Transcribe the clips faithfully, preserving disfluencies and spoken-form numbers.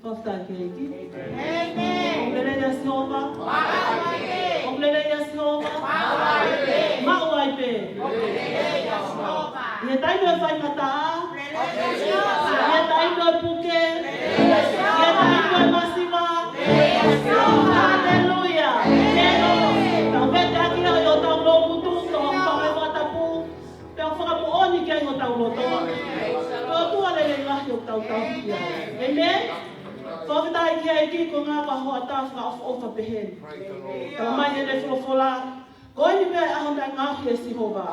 Fakafetaʻi ki he ʻEiki. ʻĒmeni. ʻOku lelei ʻa Sihova. Maʻu ai pē. ʻOku lelei ʻa Sihova. Maʻu ai pē. Maʻu ai pē. ʻOku lelei ʻa Sihova. ʻI he taimi ʻo e faingataʻa. ʻI he taimi ʻo e puke. ʻI he taimi ʻo e masiva. Haleluia. Tau vete ʻaki ʻa hotau loungutu, tau fakamoʻoni ki ai hotau loto. Ko e ʻOtua lelei lahi ʻoku tau tauhi ki ai. ʻĒmeni. Fakafetaʻi ki he ʻEiki, ko e ngaahi hoʻatā fakaʻofoʻofa pehē ni. Talamai ʻe he folofola, ko eni pē ʻa e ʻaho naʻe ngaohi ʻe Sihova.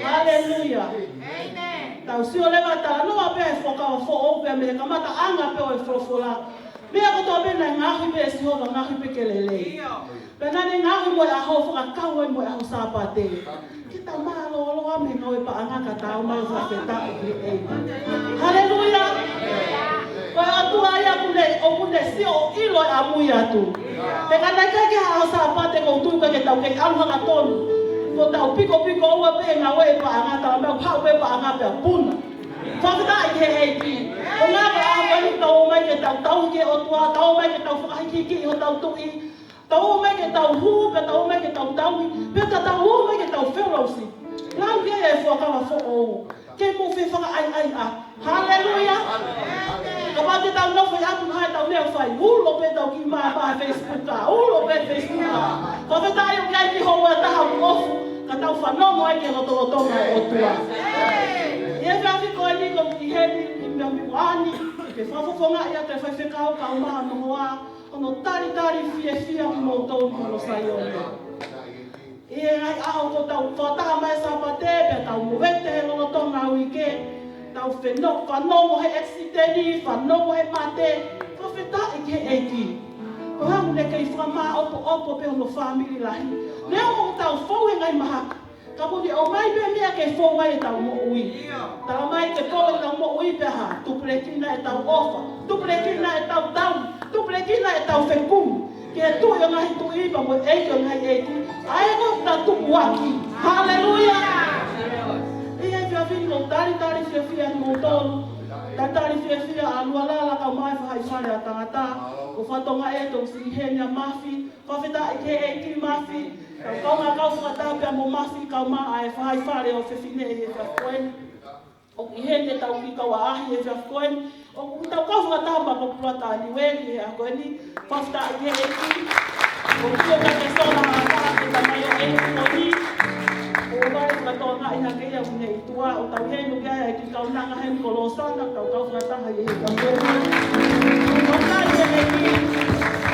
Haleluia. Tau sio leva, talanoa pē he Fuakava Foʻou pē mei he kamataʻanga pē ʻo e folofola. Meʻa kotoa pē naʻe ngaohi pē ʻe Sihova, ngaohi pē ke lelei. Pea naʻa ne ngaohi mo e ʻaho, fakakau ai mo e ʻaho Sāpate. Ke tau mālōlō ʻa e ngāue paʻanga ka tau mai ʻo fakafetaʻi ki he ʻEiki. Haleluia. Ko e ʻOtua ia ʻoku ne, ʻoku ne sio ʻo ʻilo e ʻamui atu. He ka naʻe ʻikai ke ʻi ai ha ʻaho Sāpate ʻoku ou tui ʻoku ʻikai ke tau kei ʻalu hangatonu. Ko ʻetau pikopiko ua pē he ngāue paʻanga, talamai ʻoku haʻu pē paʻanga pea puna. Fakafetaʻi ki he ʻEiki. Ko e ngaahi ʻaho ko eni tau ō mai ke tau tauhi ki he ʻOtua, tau ō mai ke tau fakahikihiki ʻi hotau tuʻi. Tau ō mai ke tau hū, pea tau ō mai ke tau tauhi, pea tau ō mai ke tau fellowship. Lau ki he Fuakava Foʻou. Ke mou fefakaʻaiʻai ā. Haleluia. Kapau te tau nofo ʻi ʻapi naʻa tau lea fai. Ulo pē tau kiʻi māmā Facebook ā. Ulo pē Facebook ā. Fakafetaʻi ʻoku ʻi ai e kiʻi houa ʻe taha ʻoku ofu. Ka tau fanongo ai ki he lotolotonga ʻo e ʻOtua. ʻI he efiafi ko eni ʻoku ou ʻi heni, ʻi Melbourne, ke fakafofongaʻi atu e faifekau kae ʻumaʻā hono hoa, hono talitali fiefia kimoutolu ki hono Saione. ʻI he ngaahi ʻaho kuo tau fakataha mai Sāpate, pea tau movete he lolotonga uike, tau feno-, fanongo he ʻekisiteni, fanongo he mate, fakafetaʻi ki he ʻEiki. Ko e hā ʻoku ne kei fakamāʻopoʻopo pē hono fāmili lahi. Neongo ʻoku tau fou he ngaahi mahaki, ka kuo ne ʻomai pē meʻa ke fou ai ʻetau moʻui. Talamai ke fou ʻetau moʻui pea hā, tupulekina ʻetau ʻofa, tupulekina ʻetau tauhi, tupulekina ʻetau fekumi ki he Tuʻi ʻo e ngaahi tuʻi pea mo e ʻEiki ʻo e ngaahi ʻeiki. ʻA ia ko e tatupuaki. Haleluia. ʻI he efiafi ni ʻoku ou talitali fiefia kimoutolu. Talitali fiefia ʻa Lualala kae ʻumaʻā e faifale ʻa tangata. Ko e fatongia ʻetau siʻi heni ʻa Mafi. Fakafetaʻi ki he ʻEiki Mafi. Tau kaungā kau fakataha pea mo Mafi kae ʻumaʻā e faifale ʻofefine ʻi he efiafi ko eni. ʻOku ʻi heni ʻetau kiʻi kau ʻaʻahi he efiafi ko eni. ʻOku tau kau fakataha mo Pulata Niueli he ʻaho ko eni. Fakafetaʻi ki he ʻEiki. ʻOku ʻikai ke sola ha taha ke tamaioʻeiki ko eni. ʻOku ou fakatokangaʻi hake ia ʻoku ne ʻi tuʻa, ʻoku tau ʻi heni ʻoku ʻi ai e kiʻi kaunanga heni ko Losana, tau kau fakataha ʻi he efiafi ko eni. Fakafetaʻi ki he ʻEiki.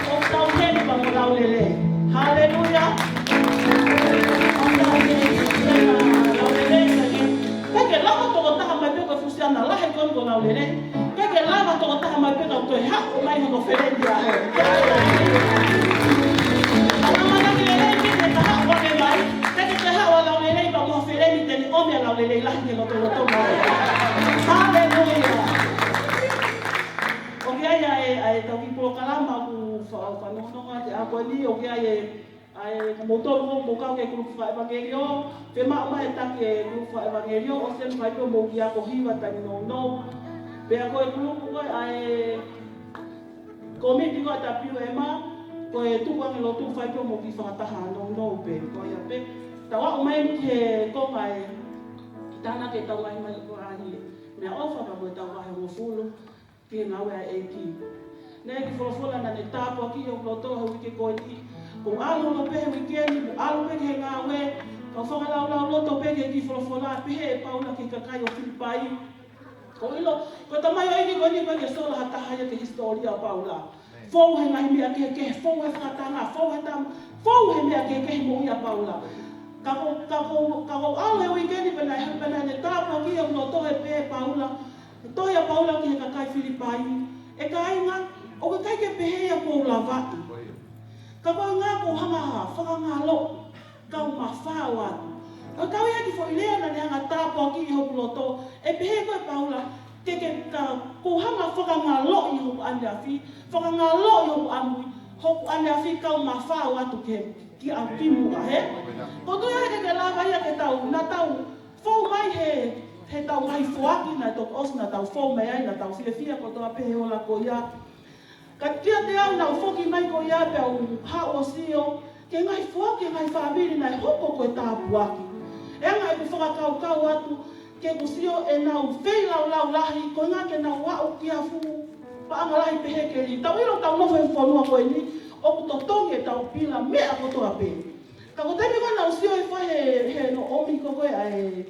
ʻOku tau ʻi heni pea mo Laulelei. Haleluia. Fakafetaʻi ki he ʻEiki. Laulelei, ʻikai ke lava tokotaha mai pē ko e fusiana lahi ko eni ko Laulelei. ʻIkai ke lava tokotaha mai pē ka toe haʻu mai hono feleni ʻaho. Tau ʻamanaki lelei ke te haʻu ʻo ʻomai. ʻIkai ke toe haʻu ʻa Laulelei pea mo e feleni te ne ʻomi ʻa Laulelei lahi ki he lotolotonga. Haleluia. ʻOku ʻi ai ʻa e, ʻa ʻetau kiʻi polokalama ʻoku fa-, fanongonongo atu ʻa ko eni, ʻoku ʻi ai e ʻa e, ko moutolu ʻoku mou kau ki he kulupu fakaʻevangeliō, fiemaʻu mai e taki e kulupu fakaʻevangeliō, ʻosi ʻeni fai pē ʻo mou kiʻi ako hiva taimi nounou. Pea ko e kulupu ko ē ʻa e kōmiti ko ē ʻa e WMA, ko e tukuange lotu fai pē ʻo mou kiʻi fakataha nounou pē, ko ia pē. Tau aʻu mai eni ki he konga ʻe, ki he tānaki ʻetau ngaahi mai ko ʻeni. Meʻaʻofa pea mo ʻetau vahe hongofulu. Ki he ngāue ʻa e ʻEiki. Naʻe ʻi ai e kiʻi folofola naʻa ne tāpuakiʻi hoku loto he uike ko eni. Ko e ʻalu holo pē he uike ni, ko e ʻalu pē ki he ngāue, kau fakalaulauloto pē ki he kiʻi folofola, pehē ʻe Paula ki he kakai ʻo Filipai. ʻOku ou ʻilo, ko e tamaioʻeiki ko eni ʻoku ʻikai ke sola ha taha ia ki he hisitōlia ʻo Paula. Fou he ngaahi meʻa kehekehe, fou he fakatanga, fou he tam-, fou he meʻa kehekehe moʻui ʻa Paula. Ka ko, ka ko, ka ko e ʻalu he uike ni pea naʻe, pea naʻa ne tāpuakiʻi hoku loto he pehē ʻe Paula, he tohi ʻa Paula ki he kakai Filipai, ʻE kāinga, ʻoku ʻikai ke pehē ia kuo u lavaʻi. Ka ko e ʻuhinga kuo u hanga ʻo fakangaloʻi, kau mafao atu. ʻOku ʻi ai e kiʻi foʻi lea naʻa ne hanga ʻo tāpuakiʻi hoku loto, ʻe pehē ko ē ʻe Paula, ke, ke ka, kuo u hanga ʻo fakangaloʻi hoku ʻaneafi, fakangaloʻi hoku ʻamui, hoku ʻaneafi kau mafao atu ke, ki ʻapi ki muʻa, hē? Ko e toe ʻikai ke lava ia ke tau, naʻa tau fou mai he, heʻetau ngaahi foaki naʻe toki ʻosi naʻa tau fou mai ai, naʻa tau fiefia kotoa pē he ola ko ia. Ka kiate au naʻa ku foki mai ko ia pea u haʻu ʻo sio ki he ngaahi foaki ʻa e ngaahi fāmili naʻe hoko ko e tāpuaki. ʻE anga ʻeku fakakaukau atu ke u sio ʻenau feilaulau lahi, ko e ʻuhinga ke nau aʻu ki ha fuʻu paʻanga lahi pehē ke lī. Tau ʻilo ʻetau nofo he fonua ko eni, ʻoku totongi ʻetau pila meʻa kotoa pē. Ka ko e taimi ko ē naʻa ku sio ai fai he, he naʻe ʻomi ko ē ʻa e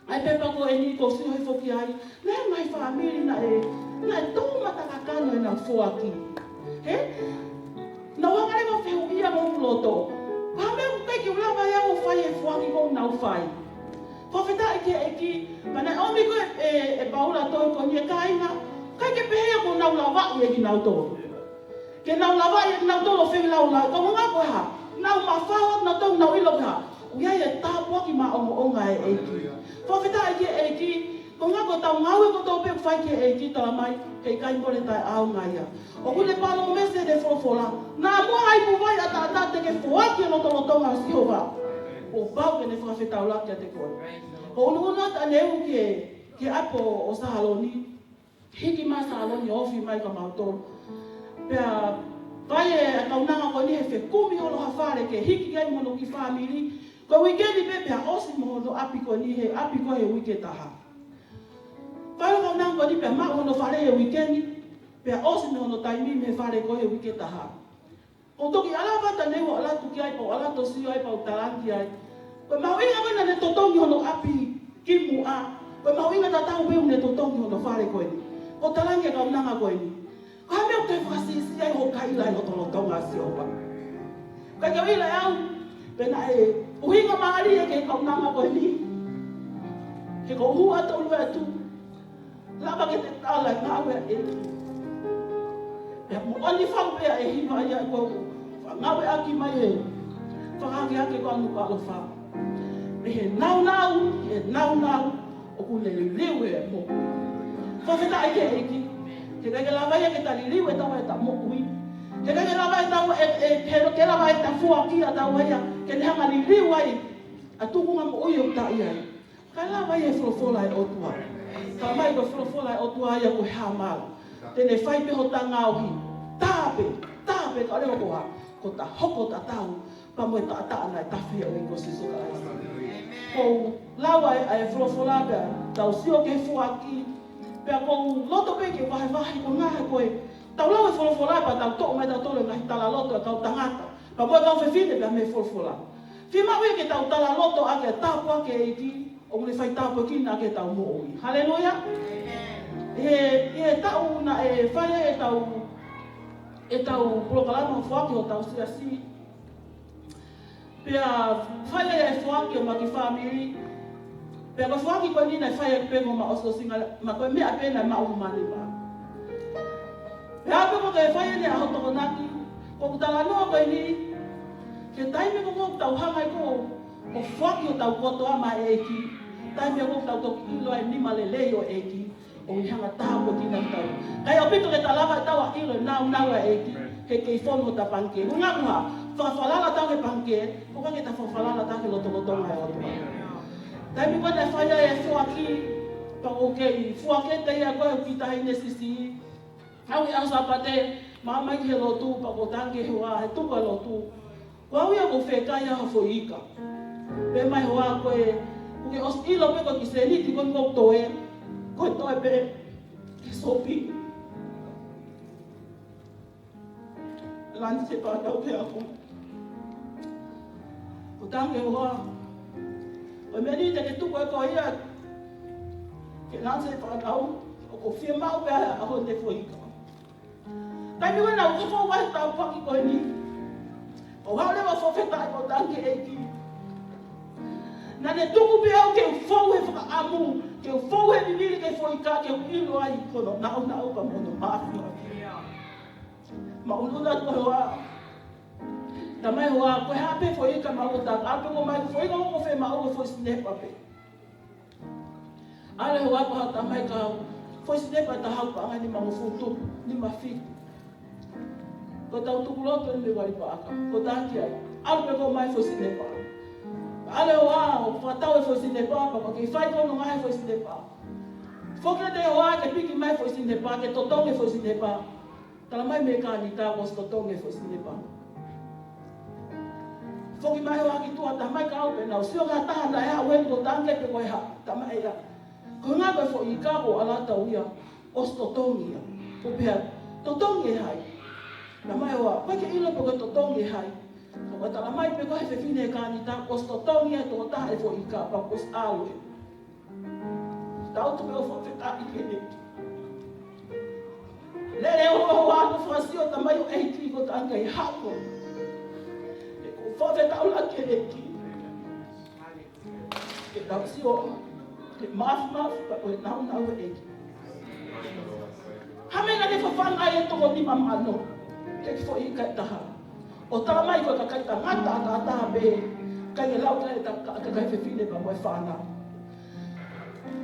ʻa e pepa ko eni kuo u sio hifo ki ai, naʻe ʻi ai e ngaahi fāmili naʻe, naʻe tō mata kakano ʻenau foaki. Hē? Naʻa ku hanga leva ʻo fehuʻia mo hoku loto, ko e hā e meʻa ʻoku ʻikai ke u lava ai au ʻo fai e foaki ʻoku nau fai? Fakafetaʻi ki he ʻEiki, pea naʻe ʻomi ko ē ʻe, ʻe Paula e tohi ko eni, ʻe kāinga, ʻikai ke pehē ia kuo nau lavaʻi ʻe kinautolu. Ke nau lavaʻi ʻe kinautolu ʻo feilaulau, ka ʻuhinga ko e hā? Nau mafao, nau tau, nau ʻilo ko e hā? ʻOku ʻi ai e tāpuaki maʻongoʻonga ʻa e ʻEiki. Fakafetaʻi ki he ʻEiki, ko e ʻuhinga ko ʻetau ngāue kotoa pē ʻoku fai ki he ʻEiki, talamai, heʻikai mole taʻeʻaonga ia. ʻOku ne palōmesi ʻene folofola, naʻa mo ha ipu vai ʻataʻatā te ke foaki ʻi he lotolotonga ʻo Sihova, kuo pau ke ne fakafetaulaki kiate koe. Ko e ʻunuʻunu atu ʻaneu ki he, ki he ʻapi ʻo Saloni, hiki mai Saloni ʻo ofi mai kia mautolu. Pea fai ʻe he kaunanga ko eni he fekumi holo ha fale ke hiki ki ai mo hono kiʻi fāmili. Ko e uike ni pē pea ʻosi mo hono ʻapi ko eni he ʻapi ko ē he uike taha. Fai ʻe he kaunanga ko eni pea maʻu hono fale he uike ni, pea ʻosi mo hono taimi mei he fale ko ē he uike taha. Ko e toki ʻalu atu ʻaneu ʻo ʻalu atu ki ai, pea u ʻalu atu ʻo sio ai, pea u talaange ai, ko e mahuʻinga ko ē naʻa ne totongi hono ʻapi kimuʻa, ko e mahuʻinga tatau pē ʻoku ne totongi hono fale ko eni. Ko e talaange ʻa e kaunanga ko eni, ko e hā e meʻa ʻoku ke fakasiʻisiʻi ai hoʻo kaila ʻi he lotolotonga ʻo Sihova? Ka ke ʻilo ʻe au, pea naʻe ʻuhinga mālie ki he kaunanga ko eni, he ko e ʻuhinga tolu atu, lava ke te tala e ngāue ʻa e ʻEiki. Pea moʻoni fau pē ʻa e hiva ia ko e ngāueʻaki mai ʻe he fakahakeakiʻi ko ē ʻa Nukuʻalofa. Mei he nāunau, he nāunau, ʻoku ne liliu e moʻui. Fakafetaʻi ki he ʻEiki. Heʻikai ke lava ia ke ta liliu ʻe taua ʻeta moʻui. Heʻikai ke lava ʻe taua ʻe, ʻe, ke, ke lava ʻeta foaki ʻa taua ia ke ne hanga liliu ai ʻa e tuʻunga moʻui ʻoku ta ʻi ai. Ka lava ia ʻe he folofola ʻa e ʻOtua. Talamai ko e folofola ʻa e ʻOtua ia ko e hāmala. Te ne fai pē hota ngaohi. Tā pē, tā pē ka ʻoua leva ko ha, ko ʻeta hoko tatau pea mo e taʻataʻa naʻe tafe ʻo e ʻEiki ko Sīsū Kalaisi. Ko e lau ʻa e, ʻa e folofola pea tau sio ki he foaki. Pea ʻoku ou loto pē ke vahevahe ko e ngaahi ko ē. Tau lau e folofola pea tau toʻo mai tautolu e ngaahi talaloto ʻa e kau tangata pea mo e kau fefine pea mei he folofola. Fiemaʻu ia ke tau talaloto ʻaki e tāpuaki ʻa e ʻEiki, ʻoku ne fai tāpuekina ʻaki ʻetau moʻui. Haleluia. ʻI he, ʻi he taʻu naʻe fai ai ʻetau, ʻetau polokalama foaki ʻo hotau siasi, pea fai ai e foaki ʻo e kiʻi fāmili. Pea ko e foaki ko eni naʻe fai ʻaki pē ko e maʻu ʻo e sosingale, ma ko e meʻa pē naʻe maʻu mani ma. Pea ʻalu pē ko ē ke fai ʻene ʻaho Tokonaki, ko ʻeku talanoa ko eni ki he taimi ko ē ʻoku tau hanga ai ko ē ʻo foaki hotau kotoa maʻa e ʻEiki, taimi ko ē ʻoku tau toki ʻilo ai e nima lelei ʻo e ʻEiki, ʻoku ne hanga ʻo tāpuekina kitautolu. Ka ʻoku ʻaupito ke ta lava ʻe taua ʻo ʻilo e nāunau ʻa e ʻEiki, he kei fonu hota pangikē. Ko e ʻuhinga ko e hā? Fakafalala taua ki he pangikē, ʻoku ʻikai ke ta fakafalala taua ki he lotolotonga ʻo e ʻOtua. Taimi ko ē naʻe fai ai e foaki, pea ʻoku kei foaki ʻe ia ko ē ʻeku kiʻi taʻahine siʻisiʻi. Aʻu ki he ʻaho Sāpate, ma ō mai ki he lotu, pea ko e talaange ʻe he hoa, he tuku ʻa e lotu, ko au ia ʻoku ou fekau ha foʻi ika. Pehē mai e hoa ko ē, ʻoku ke ʻosi ʻilo pē ko e kiʻi sēniti ko eni ʻoku toe, ko e toe pē ki he shopping. Lani se pātau ke ako. Ko e talaange ʻe he hoa, ko e meʻa ni te ke tuku ʻe koe ia ke lani se pātau, ʻoku ou fiemaʻu pē ʻa hoʻo toe foʻi ika. Taimi ko ē naʻa ku fou ai he tāpuaki ko eni, ʻoku ou haʻu leva ʻo fakafetaʻi, ʻoku ou talaange ki he ʻEiki, naʻa ne tuku pē au ke u fou he fakaʻamu, ke u fou he vivili ki he foʻi ika, ke u ʻilo ai hono nāunau pea mo hono māfimafi. Ma ʻunuʻunu atu ki he hoa. Talamai ʻe he hoa, ko e hā pē foʻi ika ʻoku ke ʻoatu? ʻAlu pē koe mai, foʻi ika ʻoku ou fiemaʻu ko e foʻi sinepa pē. ʻAlu e hoa pea talamai kia au, foʻi sinepa ʻe taha ʻoku paʻanga ʻe nimangofulu tupu, nima fitu. Ko ʻetau tuku lotu eni mei Walipaʻaka. Ko e talaange ai, ʻalu pē koe mai foʻi sinepa. ʻAlu e hoa ʻo fakatau e foʻi sinepa, pea ʻoku kei fai ko ē hono ngaohi e foʻi sinepa. Foki atu e hoa ke piki mai e foʻi sinepa, ke totongi e foʻi sinepa. Talamai mei he kānita kuo ʻosi totongi e foʻi sinipa. Foki mai hoʻo ʻalu ki tuʻa, talamai ka ʻoku pehē, naʻa ku sio ki ha taha naʻe ʻave ʻo tangi pē ko e hā, talamai ʻe ia, ko e ʻuhinga ko e foʻi ika ko ē ʻa Latauia, ʻosi totongi ia. Ko e pehē, totongi ʻe hai? Talamai ʻe ia, ʻoku ʻikai ke ʻilo pe ko e totongi ʻe hai. Ka ʻoku talamai pē ko e fefine he kānita, ʻosi totongi ia ʻe he tokotaha e foʻi ika, pea kuo ʻosi ʻalu ia. Tau tuku ʻo fakafetaʻi ki he ʻEiki. Lele ʻo, ʻo, ʻo, ʻo fakasio talamai ʻe he ʻEiki ko e tangi ʻe haʻu. ʻOku ou fakafetaʻi lahi ki he ʻEiki. Ke tau sio, ke mafimafi, pea ko e nāunau ʻa e ʻEiki. Hā e meʻa naʻe fafanga ai e toko nima mano, ke ki foʻi ika ʻe taha. ʻO talamai ko e kakai tangata, tangata pē, ʻikai ke lau ki ai e ta-, ka-, kakai fefine pea mo e fānau.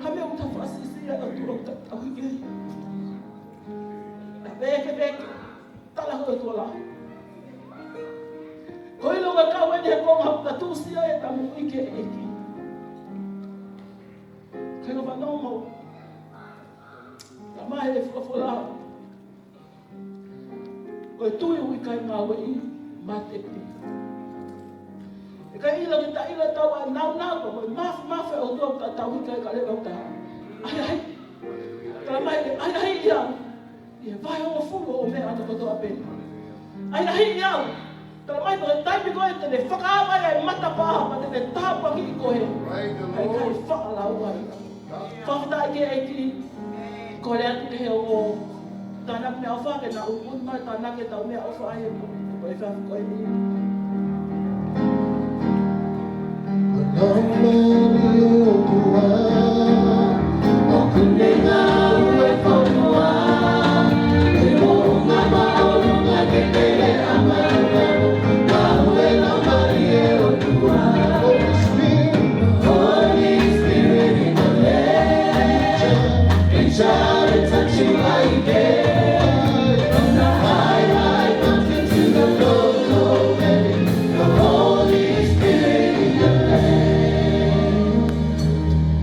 Hā e meʻa ʻoku ta fakasisi ai ʻOtua ʻoku ta tauhi ki ai? Ta vēkeveke, tala ko e ʻOtua lahi. Ko e ʻilo ko e kau eni he konga ʻoku ta tuʻusi ai ʻeta moʻui ki he ʻEiki. Kae ka fanongo, talamai ʻe he folofola, ko e tui ʻoku ʻikai ngāueʻi, mate pē. ʻIkai ʻilo ke ta ʻilo ʻetau ʻa e nāunau, ko e mafimafi ʻa e ʻOtua ʻoku ta tauhi ki ai ka leva ʻoku ta ʻahiʻahiʻi. Talamai ʻe ʻahiʻahiʻi au ʻi he vahe hongofulu ʻo e meʻa ʻataʻatā kotoa pē. ʻAhiʻahiʻi au. Talamai ko e taimi ko ē te ne fakaava ai e matapā, pea te ne tāpuakiʻi koe. Praise the Lord. ʻIkai faʻa lau ai. Fakafetaʻi ki he ʻEiki. Kole atu ki he ongo tānaki meʻaʻofa ke na uku mai tānaki ʻetau meʻaʻofa ai mo. Ko e fakaʻosi ko eni.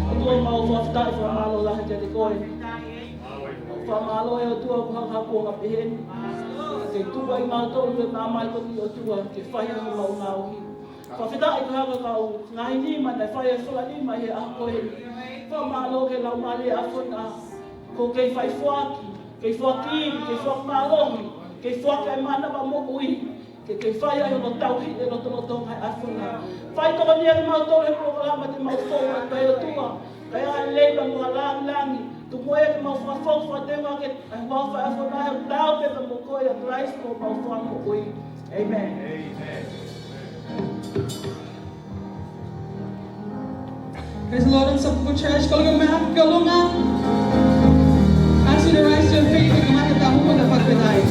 ʻOtua, mau fakafetaʻi, fakamālō lahi kiate koe. Fakamālō ʻe ʻOtua ko e hanga ʻo pehē ni. Ke tuku ai kimautolu ʻi he māmani ko eni ʻOtua, ke fai ai homau ngaohi. Fakafetaʻi ko e hanga ʻo e kau ngaahi nima naʻe fai e falanima ʻi he ʻaho ko eni. Fakamālō ki he Laumālie ʻa e ʻAfiona. Kuo kei fai foaki, kei foaki, kei foaki mālohi, kei foaki ʻa e mānava moʻui. Ke, ke fai ai hono tauhi e lotolotonga ʻa e ʻAfiona. Fai tokoni kiate kimautolu he polokalama te mau fou atu ai ʻOtua. Kae ʻai leva mo ha lāngilangi. Tuku ai ke mau fakafoki fakatenga ke, ʻa e mau fai ʻAfiona he tau pē pea mo koe ʻa Kalaisi ko homau Fakamoʻui. Amen. Amen. Praise the Lord, Unsubwoomanafa Church. Kole ke mou haʻu ki ʻolunga. Ask you to rise to your feet, ke kamata ʻetau humu ʻo fakafetaʻi.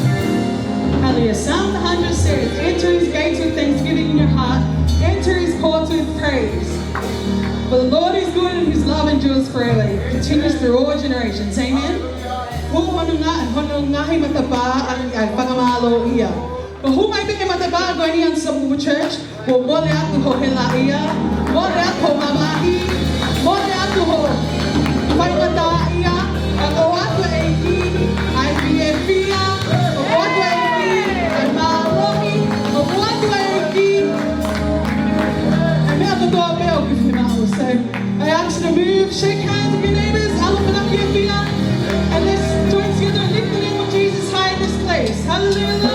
Hallelujah. Psalm one hundred says, "Enter his gates with thanksgiving in your heart. Enter his courts with praise. For the Lord is good and his love endures forever. It continues through all generations." Amen. Hū hono ngā-, hono ngaahi matapā ʻa e, ʻa e fakamālōʻia. Ko e hū mai pē ki he matapā ko eni, Unsubwoomanafa Church, kuo mole atu hoʻo helaʻia, mole atu hoʻo mamahi, mole atu hoʻo faingataʻaʻia, ka ʻoatu ʻe he ʻEiki ʻa e fiefia, ʻoatu ʻe he ʻEiki ʻa e mālohi, ʻoatu ʻe he ʻEiki ʻa e meʻa kotoa pē ʻoku fiemaʻu. So, I ask you to move, shake hands with your neighbors, ʻalu ʻo fetaulaki e fiefia, and let's join together and lift the name of Jesus high in this place. Hallelujah.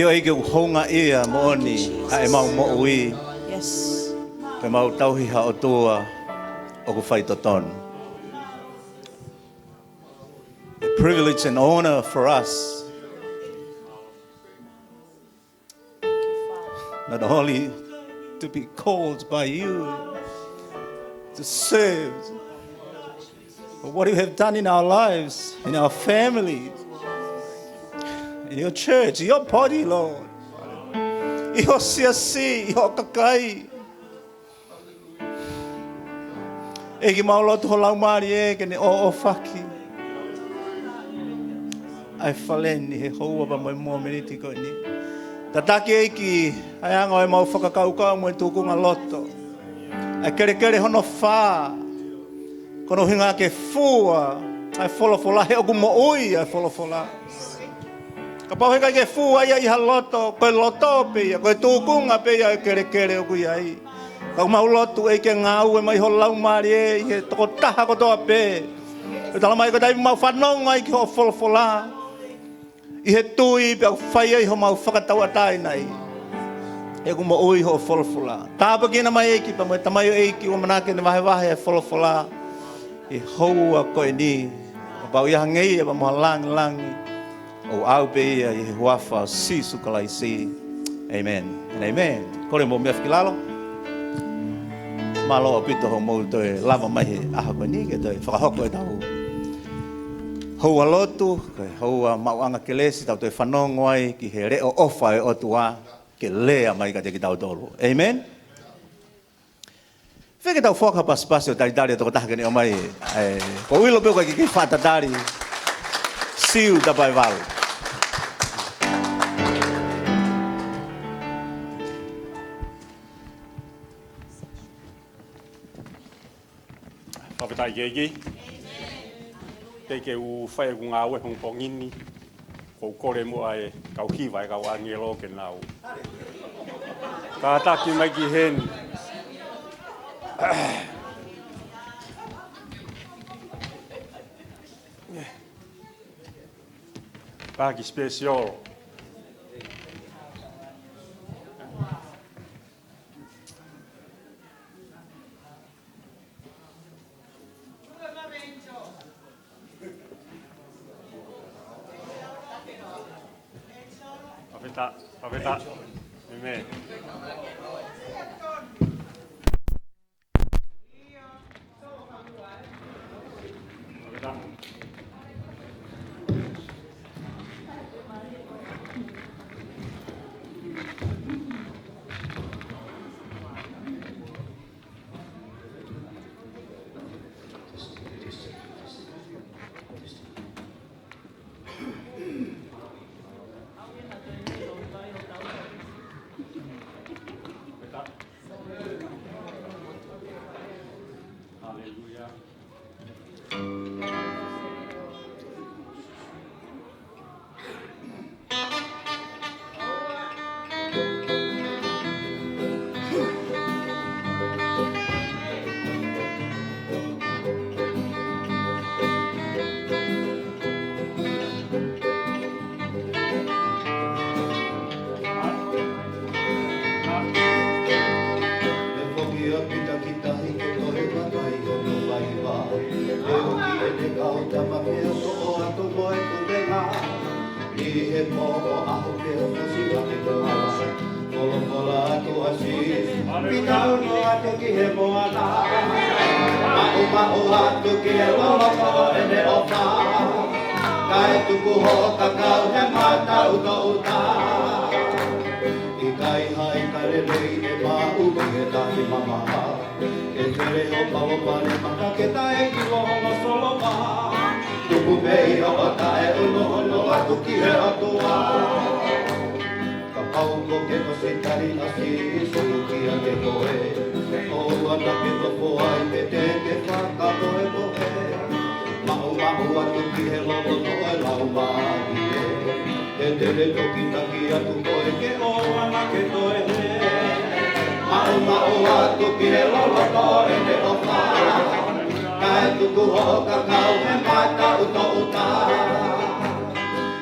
ʻIo ʻEiki, ʻoku houngaʻia moʻoni ʻa ʻemau moʻui. Yes. Pea mau tauhi ha ʻOtua ʻoku faitotonu. A privilege and honor for us not only to be called by you to serve, but what you have done in our lives, in our families, in your church, your body, Lord. ʻI ho siasi, ʻi ho kakai. ʻEiki, mau lotu ho Laumālie ke ne ʻōʻōfaki ʻa e fale ni he houa pea mo e mōmeniti ko eni. Tataki ʻEiki ʻa e anga ʻo ʻemau fakakaukau mo e tūkunga loto. ʻA e kelekele hono fā, ko hono ʻuhinga ke fua ʻa e folofola, he ʻoku moʻui ʻa e folofola. Kapau heʻikai ke fua ia ʻi ha loto, ko e loto pē ia, ko e tūkunga pē ia ʻo e kelekele ʻoku ʻi ai. Ka ʻoku mau lotu ʻEiki ke ngāue mai ho Laumālie ʻi he tokotaha kotoa pē. ʻE tala mai ko e taimi ʻoku mau fanongo ai ki hoʻo folofola, ʻi he tui pea ʻoku fai ai homau fakatauʻatāina ai. ʻEku moʻui hoʻo folofola. Tāpuekina mai ʻEiki pea mo e tamaioʻeiki ʻoku ʻamanaki ke ne vahevahe e folofola ʻi he houa ko eni. Kapau ʻe hangē ia pea mo ha langilangi, ʻoku ʻaʻau pē ia ʻi he huafa ʻo Sīsū Kalaisi. ʻĒmeni. ʻĒmeni. Kole mou meʻa ki lalo. Mālō ʻaupito hoʻomou toe lava mai he ʻaho ko eni ke toe fakahoko ʻetau houa lotu, ko e houa maʻuʻanga kelesi, tau toe fanongo ai ki he leʻo ʻofa ʻa e ʻOtua, ke lea mai kiate kitautolu. ʻĒmeni. Fēfē ke tau foaki ha pasipasi ʻo talitali e tokotaha ke ne ʻomai, ē, ko e ʻilo pē ʻoku ʻikai ke faʻa tatali, Siu Tapaevalu. Fakafetaʻi ki he ʻEiki. Teʻeki ke u fai ʻeku ngāue he pongipongi ni, ʻoku ou kole muʻa e kau hiva, e kau ʻāngelo ke nau kātaki mai ki heni. Paki special. Fakafetaʻi, fakafetaʻi. ʻĒmeni. ʻE foki ʻa Pita ki tahi ke toe vakai hono faiva. ʻE uki ʻene kau tama ke toʻo atu mo e kupenga. ʻI he moʻo ʻaho ke fusi ʻa e kupenga. Folofola atu ʻa Sīsū, Pita, unu atu ki he moana. Maʻumaʻu atu ki he loloto ʻene ʻofa. Kae tuku hoʻo kakau he mataʻutoʻuta. ʻIkai ha ika lelei ʻe maʻu ʻi he tahi mamaha. ʻE fele hoʻo palopalema ka ke taʻeʻiloʻi hono solova. Tuku mei hoʻo taʻeʻunuʻunu atu ki he ʻOtua. Kapau ʻoku ke ʻosi tali ʻa Sīsū kiate koe, ʻoua naʻa ke nofo ai pē te ke fakamoemoe. Maʻumaʻu atu ki he loloto ʻo e Laumālie. He te ne toki taki atu koe ke ʻoua naʻa ke toe hē. Maʻumaʻu atu ki he loloto ʻene ʻofa. Kae tuku hoʻo kakau he mataʻutoʻuta.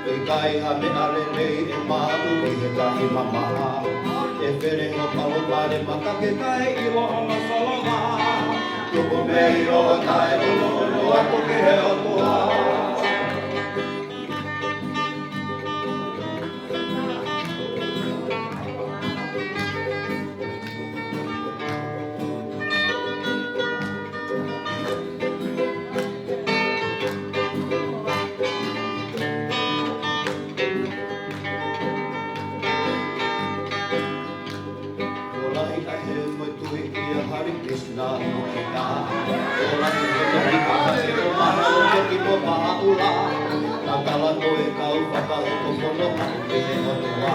ʻIkai ha meʻa lelei ʻe maʻu ʻi he tahi mamaha. ʻE fele hoʻo palopalema ka ke taʻeʻiloʻi hono solova. Tuku mei hoʻo taʻeʻunuʻunu atu ki he ʻOtua. Ko lahi ʻa e moʻui ʻia Hare Krishna no kita. Ko lahi ʻa e moʻui ʻia Hare Krishna no kita. Ko lahi ʻa e moʻui ʻia Hare Krishna no kita.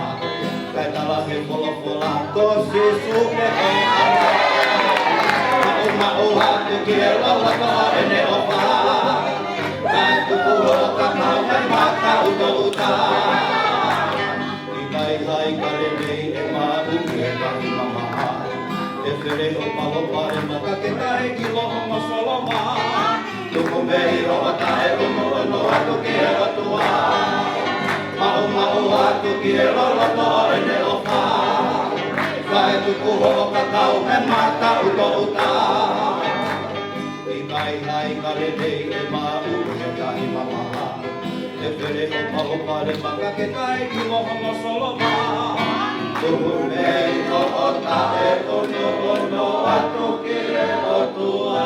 Kae tala he folofola ko Sīsū pē ko e ʻAlo. Maʻumaʻu atu ki he loloto ʻene ʻofa. Kae tuku hoʻo kakau he mataʻutoʻuta. ʻIkai ha ika lelei ʻe maʻu ʻi he tahi mamaha. ʻE fele hoʻo palopalema ka ke taʻeʻiloʻi hono solova. Tuku mei hoʻo taʻeʻunuʻunu atu ki he ʻOtua. Maʻumaʻu atu ki he loloto ʻene ʻofa. Kae tuku hoʻo kakau he mata ʻutoʻuta. ʻIkai hai ka lelei ʻe maʻu he tahi mamaha. ʻE pele ʻo pau pale maka ke kai ki moho mo solova. Tuhu mei hoʻo taʻe ono ono atu ki he ʻOtua.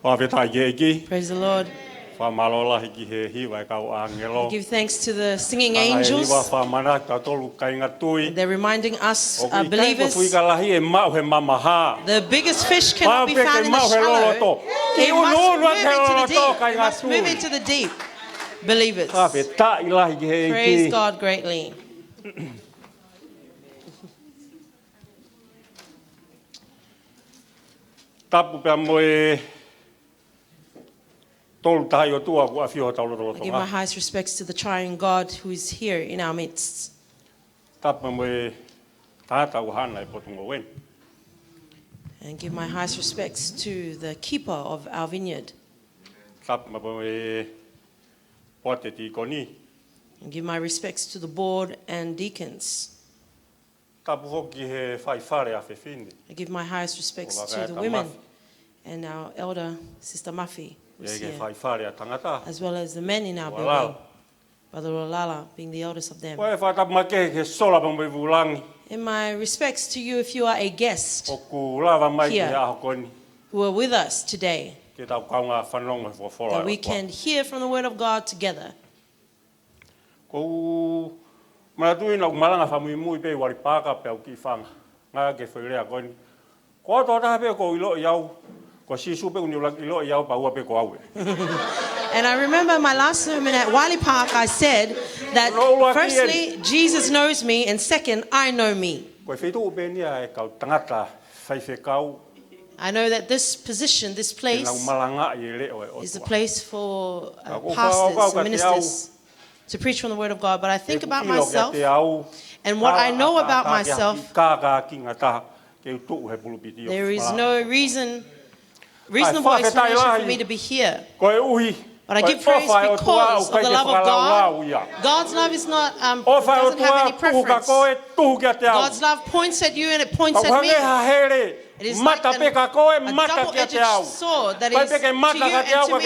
Fakafetaʻi ki he ʻEiki. Praise the Lord. Fakamālō lahi ki he hiva ʻa e kau ʻāngelo. I give thanks to the singing angels. Hanga ʻe he hiva ʻo fakamanatu kitautolu kāinga tui. They're reminding us, uh, believers, ʻoku ʻikai ko e fuika lahi ʻe maʻu he mamaha. The biggest fish cannot be found in the shallow. Pau pē ke maʻu he loloto. It must move into the deep. It must move into the deep. Believers. Fakafetaʻi lahi ki he ʻEiki. Praise God greatly. Tapu pea mo e Tolu Tahaʻi ʻOtua ʻoku ʻafio ʻi hotau lotolotonga. I give my highest respects to the triune God who is here in our midst. Tapu mo e tangata ʻoku haʻana e potungāue ni. And give my highest respects to the keeper of our vineyard. Tapu mo e poate tīkoni. And give my respects to the board and deacons. Tapu foki ki he faifale ʻa fefine. I give my highest respects to the women and our elder, Sister Muffy, who's here, ki he faifale ʻa tangata, as well as the men in our building, Brother Rolala being the eldest of them. Ko e fakatapu makehe ki he sola pea mo e vūlangi. And my respects to you if you are a guest ʻoku lava mai ki he ʻaho ko eni, who are with us today, ke tau kaungā fanongo he folofola ʻa e ʻOtua, that we can hear from the word of God together. ʻOku ou manatuʻi naʻá ku malanga fakamuimui pē ʻi Wali Pāka pea u kiʻi fanga ngā ke foʻi lea ko eni. Ko e tokotaha pē ʻoku ʻiloʻi au, ko Sīsū pē ʻoku ne ʻuluaki ʻiloʻi au pea ua pē ko au ē. And I remember my last sermon at Wali Park, I said that firstly, Jesus knows me, and second, I know me. Ko e feituʻu pē eni ʻa e kau tangata faifekau. I know that this position, this place, is a place for, uh, pastors and ministers to preach from the word of God. But I think about myself and what I know about myself. There is no reason, reasonable explanation for me to be here. But I give praise because of the love of God. God's love is not, um, doesn't have any preference. God's love points at you and it points at me. It is like an, a double-edged sword that is to you and to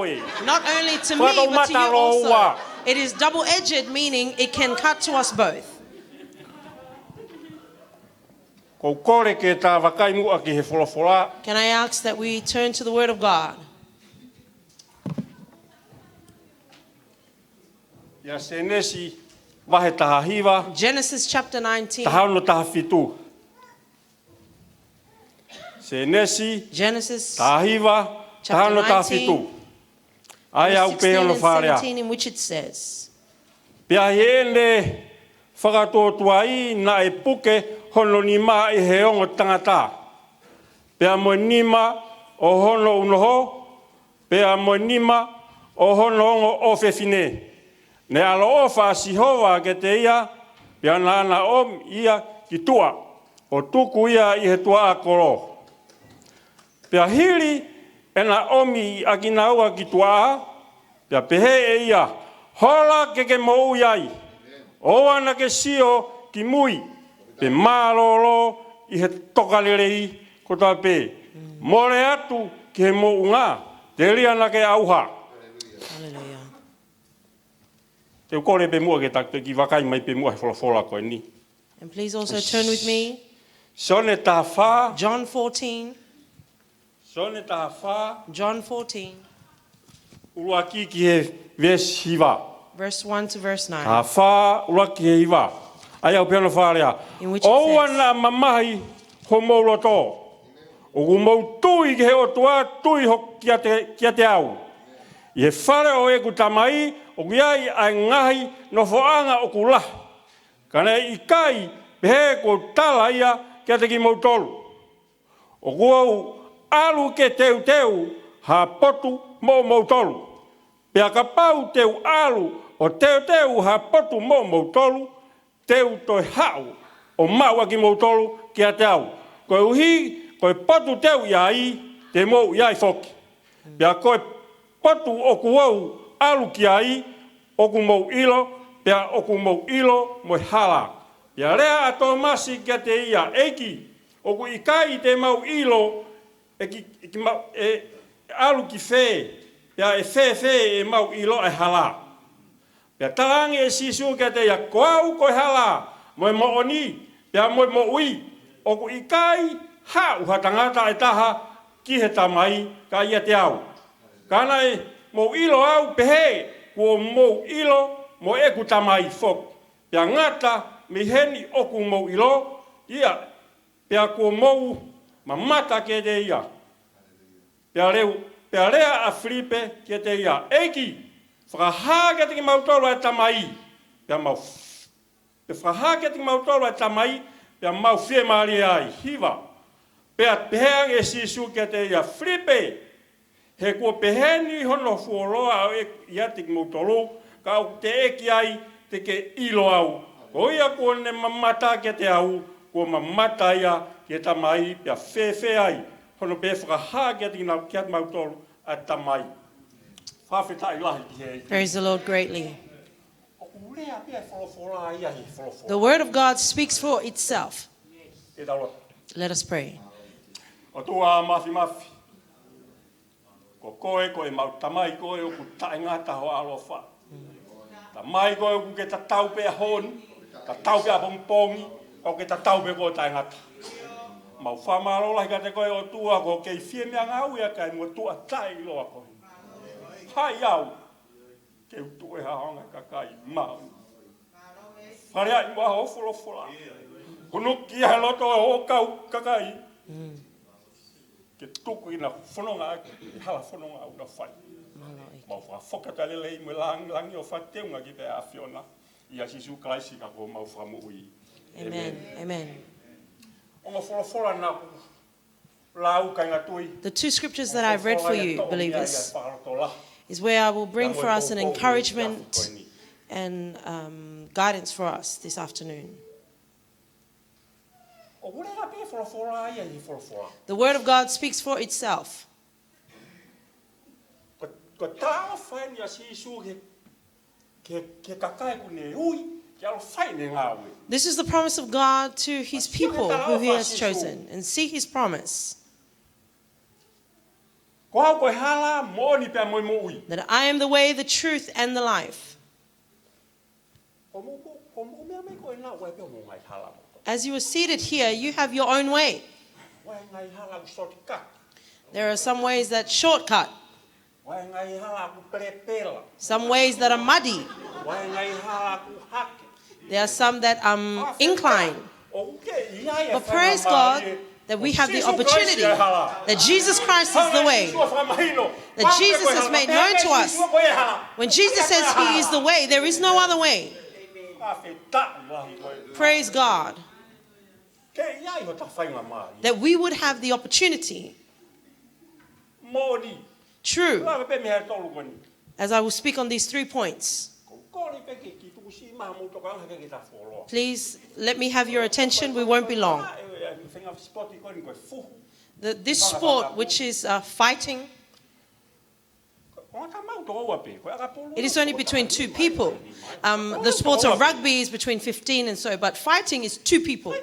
me. Not only to me, but to you also. It is double-edged, meaning it can cut to us both. Ko e kole ke ta vakai muʻa ki he folofola. Can I ask that we turn to the word of God? ʻIa Sēnesi vahe taha hiva. Genesis chapter nineteen. Taha ono taha fitu. Sēnesi, Genesis, taha hiva, chapter nineteen, taha ono taha fitu. ʻA ia ʻoku pehē hono fakalea. Verse sixteen and seventeen, in which it says, Pea ʻi heʻene fakatuotuai naʻe puke hono nima ʻi he ongo tangata, pea mo e nima ʻo hono unoho, pea mo e nima ʻo hono ongo ʻofefine. Ne ʻaloʻofa ʻa Sihova kiate ia, pea naʻa na ʻomi ia ki tuʻa, ʻo tuku ia ʻi he tuʻa kolo. Pea hili ʻena ʻomi ʻa kinaua ki tuʻa, pea pehē ʻe ia, Hola ke ke moʻui ai, ʻoua naʻá ke sio ki mui, pe mālōlō ʻi he tokalelei kotoa pē. Mole atu ki he moʻunga, telia naʻá ke ʻauha. Hallelujah. Te u kole pē muʻa ke ta kiʻi vakai mai pē muʻa he folofola ko eni. And please also turn with me. Sione taha fā. John fourteen. Sione taha fā. John fourteen. ʻUluaki ki he veesi hiva. Verse one to verse nine. Taha fā, ʻuluaki ki he hiva. ʻA ia ʻoku pehē hono fakalea. In which it says, ʻOua naʻa mamahi homou loto. ʻOku mou tui ki he ʻOtua, tui hoku kiate, kiate au. ʻI he fale ʻo ʻeku Tamai, ʻoku ʻi ai ʻa e ngaahi nofoʻanga ʻoku lahi. Ka naʻe ʻikai pehē kuo u tala ia kiate kimoutolu. ʻOku ou ʻalu ke teuteu ha potu moʻomoutolu. Pea kapau te u ʻalu ʻo teuteu ha potu moʻomoutolu, te u toe haʻu ʻo maʻu ʻa kimoutolu kiate au. Koeʻuhi, ko e potu te u ʻi ai, te mou ʻi ai foki. Pea ko e potu ʻoku ou ʻalu ki ai, ʻoku mou ʻilo, pea ʻoku mou ʻilo mo e hala. Pea lea ʻa Tōmasi kiate ia, ʻEiki, ʻoku ʻikai te mau ʻilo, ʻe ki, ʻe ki mau, ʻe ʻalu ki fē, pea ʻe fēfē ʻe mau ʻilo ʻa e hala. Pea talaange ʻe Sīsū kiate ia, Ko au ko e hala, mo e moʻoni, pea mo e moʻui, ʻoku ʻikai haʻu ha tangata ʻe taha ki he Tamai, ka ʻiate au. Ka naʻa mou ʻilo au pehē, kuo mou ʻilo mo ʻeku Tamai foki. Pea ngata mei heni ʻoku mou ʻilo ia, pea kuo mou mamata kiate ia. Pea lea, pea lea ʻa Filipe kiate ia, ʻEiki, fakahā kiate kimautolu ʻa e Tamai, pea mau, pea fakahā kiate kimautolu ʻa e Tamai, pea mau fiemālie ai. Hiva. Pea pehē ange ʻe Sīsū kiate ia, Filipe, he kuo pehē ni hono fuoloa ʻo e ʻiate kimoutolu, ka ʻoku teʻeki ai te ke ʻilo au. Ko ia kuo ne mamata kiate au, kuo mamata ia ki he Tamai, pea fēfē ai hono pehē, fakahā kiate kinau, kiate kimautolu ʻa e Tamai. Fakafetaʻi lahi ki he ʻEiki. Praise the Lord greatly. ʻOku lea pē ʻa e folofola ia ʻi he folofola. The word of God speaks for itself. Ke tau lotu. Let us pray. ʻOtua Māfimafi, ko koe ko ʻemau Tamai, ko koe ʻoku taʻengata ho ʻaloʻofa. Tamai, ko koe ʻoku ke tatau pē ʻaho ni, tatau pē ʻapongipongi, ʻoku ke tatau pē ʻo taʻengata. Mau fakamālō lahi kiate koe ʻOtua, ko e kei fie meʻangāue ʻa e motuʻa taʻeʻiloa ko eni. Haʻi au ke u tuʻu ʻi he ʻaonga ʻo e kakai maʻu. Faleʻi muʻa ho folofola. Hunuki ʻa e loto ʻo ho kau kakai. Ke tuku ʻenau fononga ʻaki e hala fononga ʻoku nau fai. Mālō ʻEiki. Mau fakafoki atu ʻa e lelei mo e lāngilangi ʻo fakateunga kiate ʻAfiona. ʻIa Sīsū Kalaisi ko homau Fakamoʻui. Amen. Amen. Ongo folofola naʻa ku lau, kāinga tui. The two scriptures that I've read for you, believers, is where I will bring for us an encouragement and, um, guidance for us this afternoon. ʻOku lea pē folofola ia ʻi he folofola. The word of God speaks for itself. Ko, ko e talaʻofa eni ʻa Sīsū ki he, ki he, ki he kakai ʻoku ne ui ke ʻalu ʻo fai ʻene ngāue. This is the promise of God to his people who he has chosen, and see his promise. Ko au ko e hala, moʻoni pea mo e moʻui. That I am the way, the truth, and the life. Ko mo, ko, ko mo meʻa mai ko ena, ʻoku ʻi ai pē hoʻomou ngaahi hala mo. As you are seated here, you have your own way. ʻOku ʻi ai ngaahi hala ʻoku shortcut. There are some ways that shortcut. ʻOku ʻi ai ngaahi hala ʻoku pelepela. Some ways that are muddy. ʻOku ʻi ai ngaahi hala ʻoku hake. There are some that, um, incline. ʻOku ke ʻi ai e faingamālie. But praise God that we have the opportunity that Jesus Christ is the way, that Jesus has made known to us. When Jesus says he is the way, there is no other way. Praise God. That we would have the opportunity. True. As I will speak on these three points. Please let me have your attention. We won't be long. The, this sport, which is, uh, fighting, it is only between two people. Um, the sports of rugby is between fifteen and so, but fighting is two people.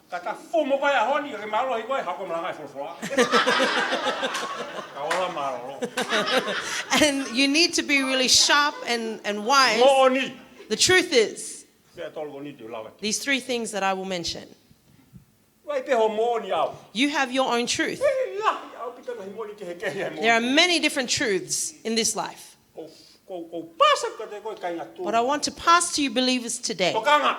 Ka ta fumo kai a honi, ke mālohi koe, hako malanga e folofola. Ka ola mālō. And you need to be really sharp and, and wise. Moʻoni. The truth is, Pea tolu ko ni te u lava ki. These three things that I will mention. Vai pē ho moʻoni au. You have your own truth. He lahi ʻaupito ngaahi moʻoni kehekehe he moʻoni. There are many different truths in this life. Ko, ko, ko pasa kiate koe kāinga tui. But I want to pass to you believers today. Tokanga.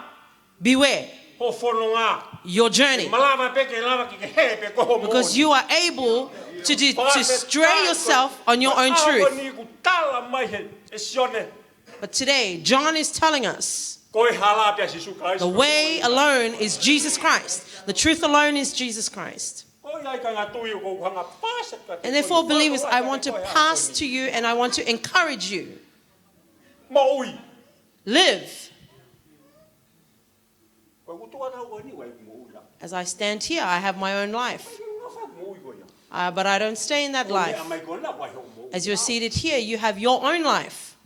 Beware. Ho fononga. Your journey. Malava pē ke lava ke, ke hē pē ko ho moʻoni. Because you are able to de-, to stray yourself on your own truth. Ko e ʻaho ni ʻoku tala mai he, he Sione. But today, John is telling us, ko e hala pē ʻa Sīsū Kalaisi. The way alone is Jesus Christ. The truth alone is Jesus Christ. Ko ia, kāinga tui, ʻoku ou hanga ʻo paasi atu kiate koe. And therefore, believers, I want to pass to you and I want to encourage you. Moʻui. Live. Ko e kutu ʻa tau ko eni, ʻoku ʻi ai ʻeku moʻui ia. As I stand here, I have my own life. Ko e ngaahi moʻui ko ia. Uh, but I don't stay in that life. Ko e meʻa mai ko ena, ʻoku ʻi ai hoʻo moʻui. As you're seated here, you have your own life.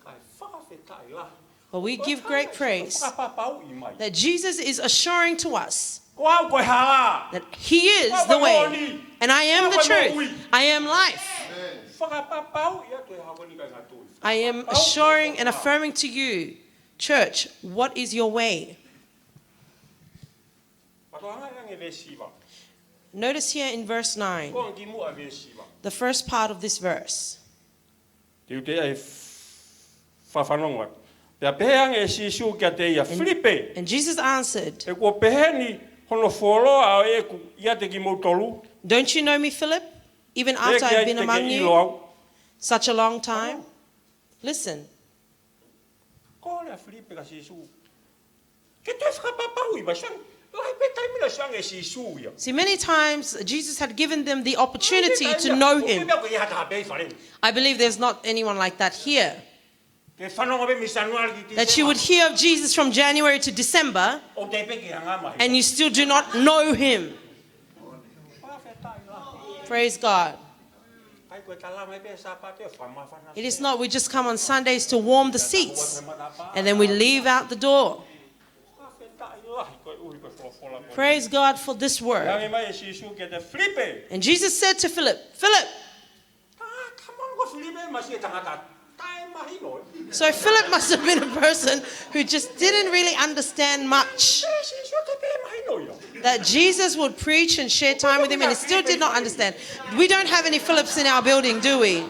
Kae fakafetaʻi lahi. But we give great praise that Jesus is assuring to us that He is the way, and I am the truth, I am life. I am assuring and affirming to you, church, what is your way? Notice here in verse nine, the first part of this verse. Te u toe ʻai fakafanongo atu. Pea pehē ange ʻe Sīsū kiate ia, Filipe, and Jesus answered, he kuo pehē ni hono fuoloa ʻo ʻeku ʻiate kimoutolu? Don't you know me, Philip? Even after I've been among you such a long time? Listen. Kole ʻa Filipe kia Sīsū ke toe fakapapauʻi mai. Lahi pē taimi naʻe sio ange ʻe Sīsū ia. See, many times Jesus had given them the opportunity to know him. I believe there's not anyone like that here. Ke fanongo pē mei Sānuali ki Tīsema. That you would hear of Jesus from January to December, and you still do not know him. Praise God. It is not we just come on Sundays to warm the seats and then we leave out the door. Praise God for this word. And Jesus said to Philip, Philip, so Philip must have been a person who just didn't really understand much. That Jesus would preach and share time with him, and he still did not understand. We don't have any Philips in our building, do we?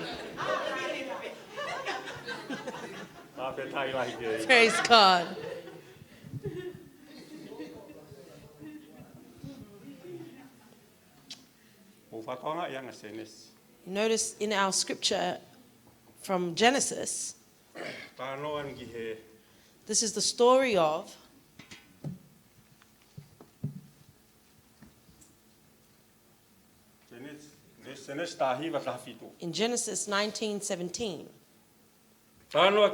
Praise God. Notice in our scripture from Genesis, this is the story of in Genesis nineteen seventeen. We're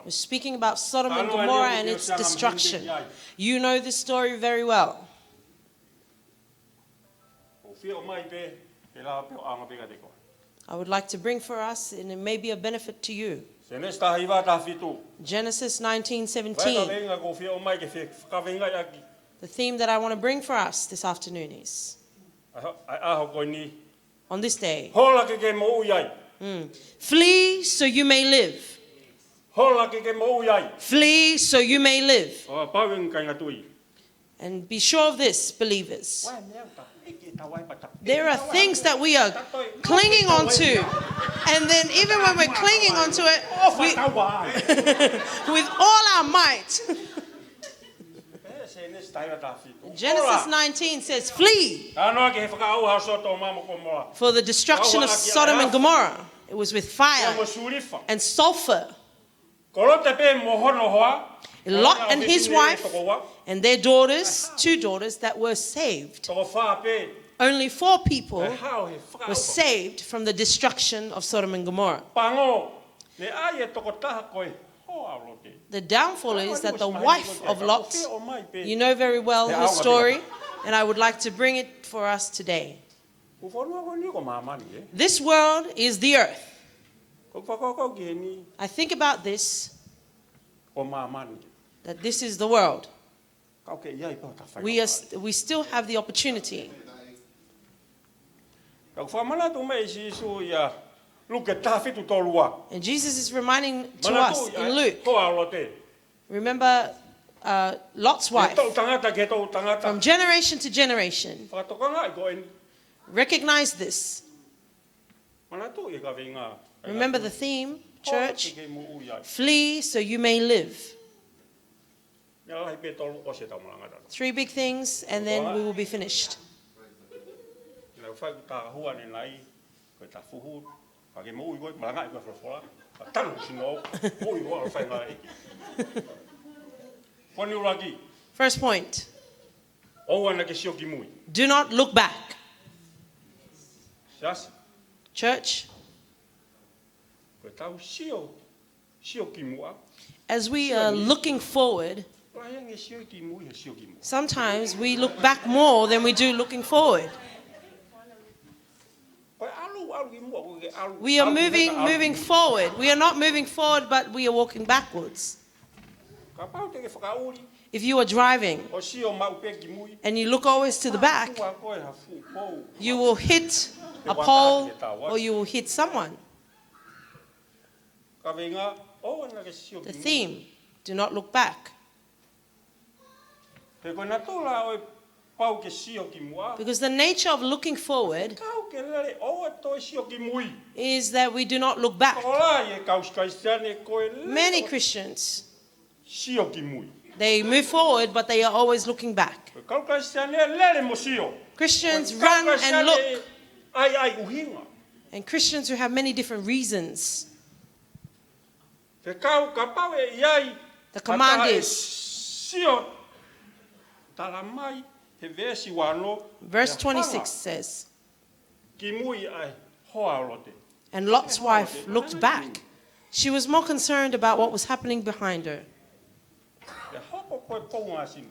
speaking about Sodom and Gomorrah and its destruction. You know this story very well. I would like to bring for us, and it may be a benefit to you. Genesis nineteen seventeen. The theme that I want to bring for us this afternoon is, on this day, flee so you may live. Flee so you may live. And be sure of this, believers. There are things that we are clinging onto, and then even when we're clinging onto it, we, with all our might. Genesis nineteen says, flee for the destruction of Sodom and Gomorrah. It was with fire and sulfur. Lot and his wife and their daughters, two daughters that were saved. Only four people were saved from the destruction of Sodom and Gomorrah. The downfall is that the wife of Lot, you know very well her story, and I would like to bring it for us today. This world is the earth. I think about this, that this is the world. We are st-, we still have the opportunity. And Jesus is reminding to us in Luke. Remember, uh, Lot's wife. From generation to generation. Recognize this. Remember the theme, church. Flee so you may live. Three big things, and then we will be finished. First point. ʻOua naʻa ke sio ki mui. Do not look back. Siasi, Church, ko e tau sio, sio ki muʻa. As we are looking forward, Lahi ange sio ki mui, he sio ki muʻa. Sometimes we look back more than we do looking forward. Ko e ʻalu, ʻalu ki muʻa, ko e ʻalu. We are ʻAlu ki moving, muʻa, ʻalu. Moving forward. We are not moving forward, but we are walking backwards. Kapau te ke fakaʻuli, If you are driving ʻo sio maʻu pē ki mui. And you look always to the back, Ua koe ha fuʻu pou. You will hit a pole or you will hit someone. Kaveinga, ʻoua naʻa ke sio ki The mui. Theme, do not look back. He ko e natula ʻo e pau ke sio ki muʻa. Because the nature of looking forward Kau ke lele, ʻoua toe sio ki mui. Is that we do not look back. Ko lahi e kau Kalisitiane ko e lele Many ʻo Christians, sio ki mui. They move forward, but they are always looking back. Ko e kau Kalisitiane lele mo sio. Christians Ko e kau run and Kalisitiane look. ʻAi, ʻai ʻuhinga. And Christians who have many different reasons. Te kau kapau ʻe ʻi ai The command ha taha ʻe is, sio, tala mai he veesi ua ono, Verse ʻe twenty-six hanga says, ki mui ʻa e hoa ʻo Lote. And Lot's wife looked back. She was more concerned about what was happening behind her. ʻE hoko ko e pou māsima.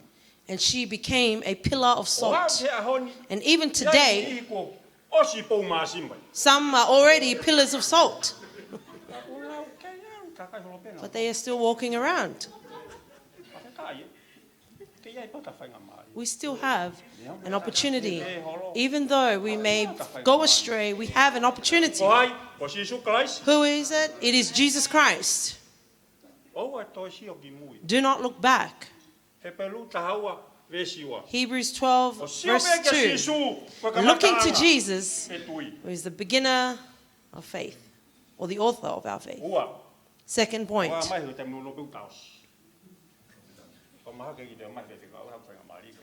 And she became a pillar of ʻO aʻu salt. ki he ʻaho ni, And even ʻi ai today, niʻihi kuo ʻosi pou māsima. Some are already pillars of salt, Ka ko lau kei au, ka kai holo pena. But they are still walking around. Ka kai e. Kei ai pata faingamālie. We still have an opportunity. Even though we may go astray, we have an opportunity. Ko hai, ko Sīsū Kalaisi. Who is it? It is Jesus Christ. ʻOua toe sio ki mui. Do not look back. Hepelū taha ua veesi ua. Hebrews twelve, ʻO sio verse pē kia two. Sīsū, ko e Looking to kamataʻanga Jesus, ʻo e tui. Who is the beginner of faith, or the author of our faith. Ua. Second Ua point. mai ko te mulu pē ʻoku tau ʻosi. Ko maha ke ki te mai ke te kau ha faingamālie.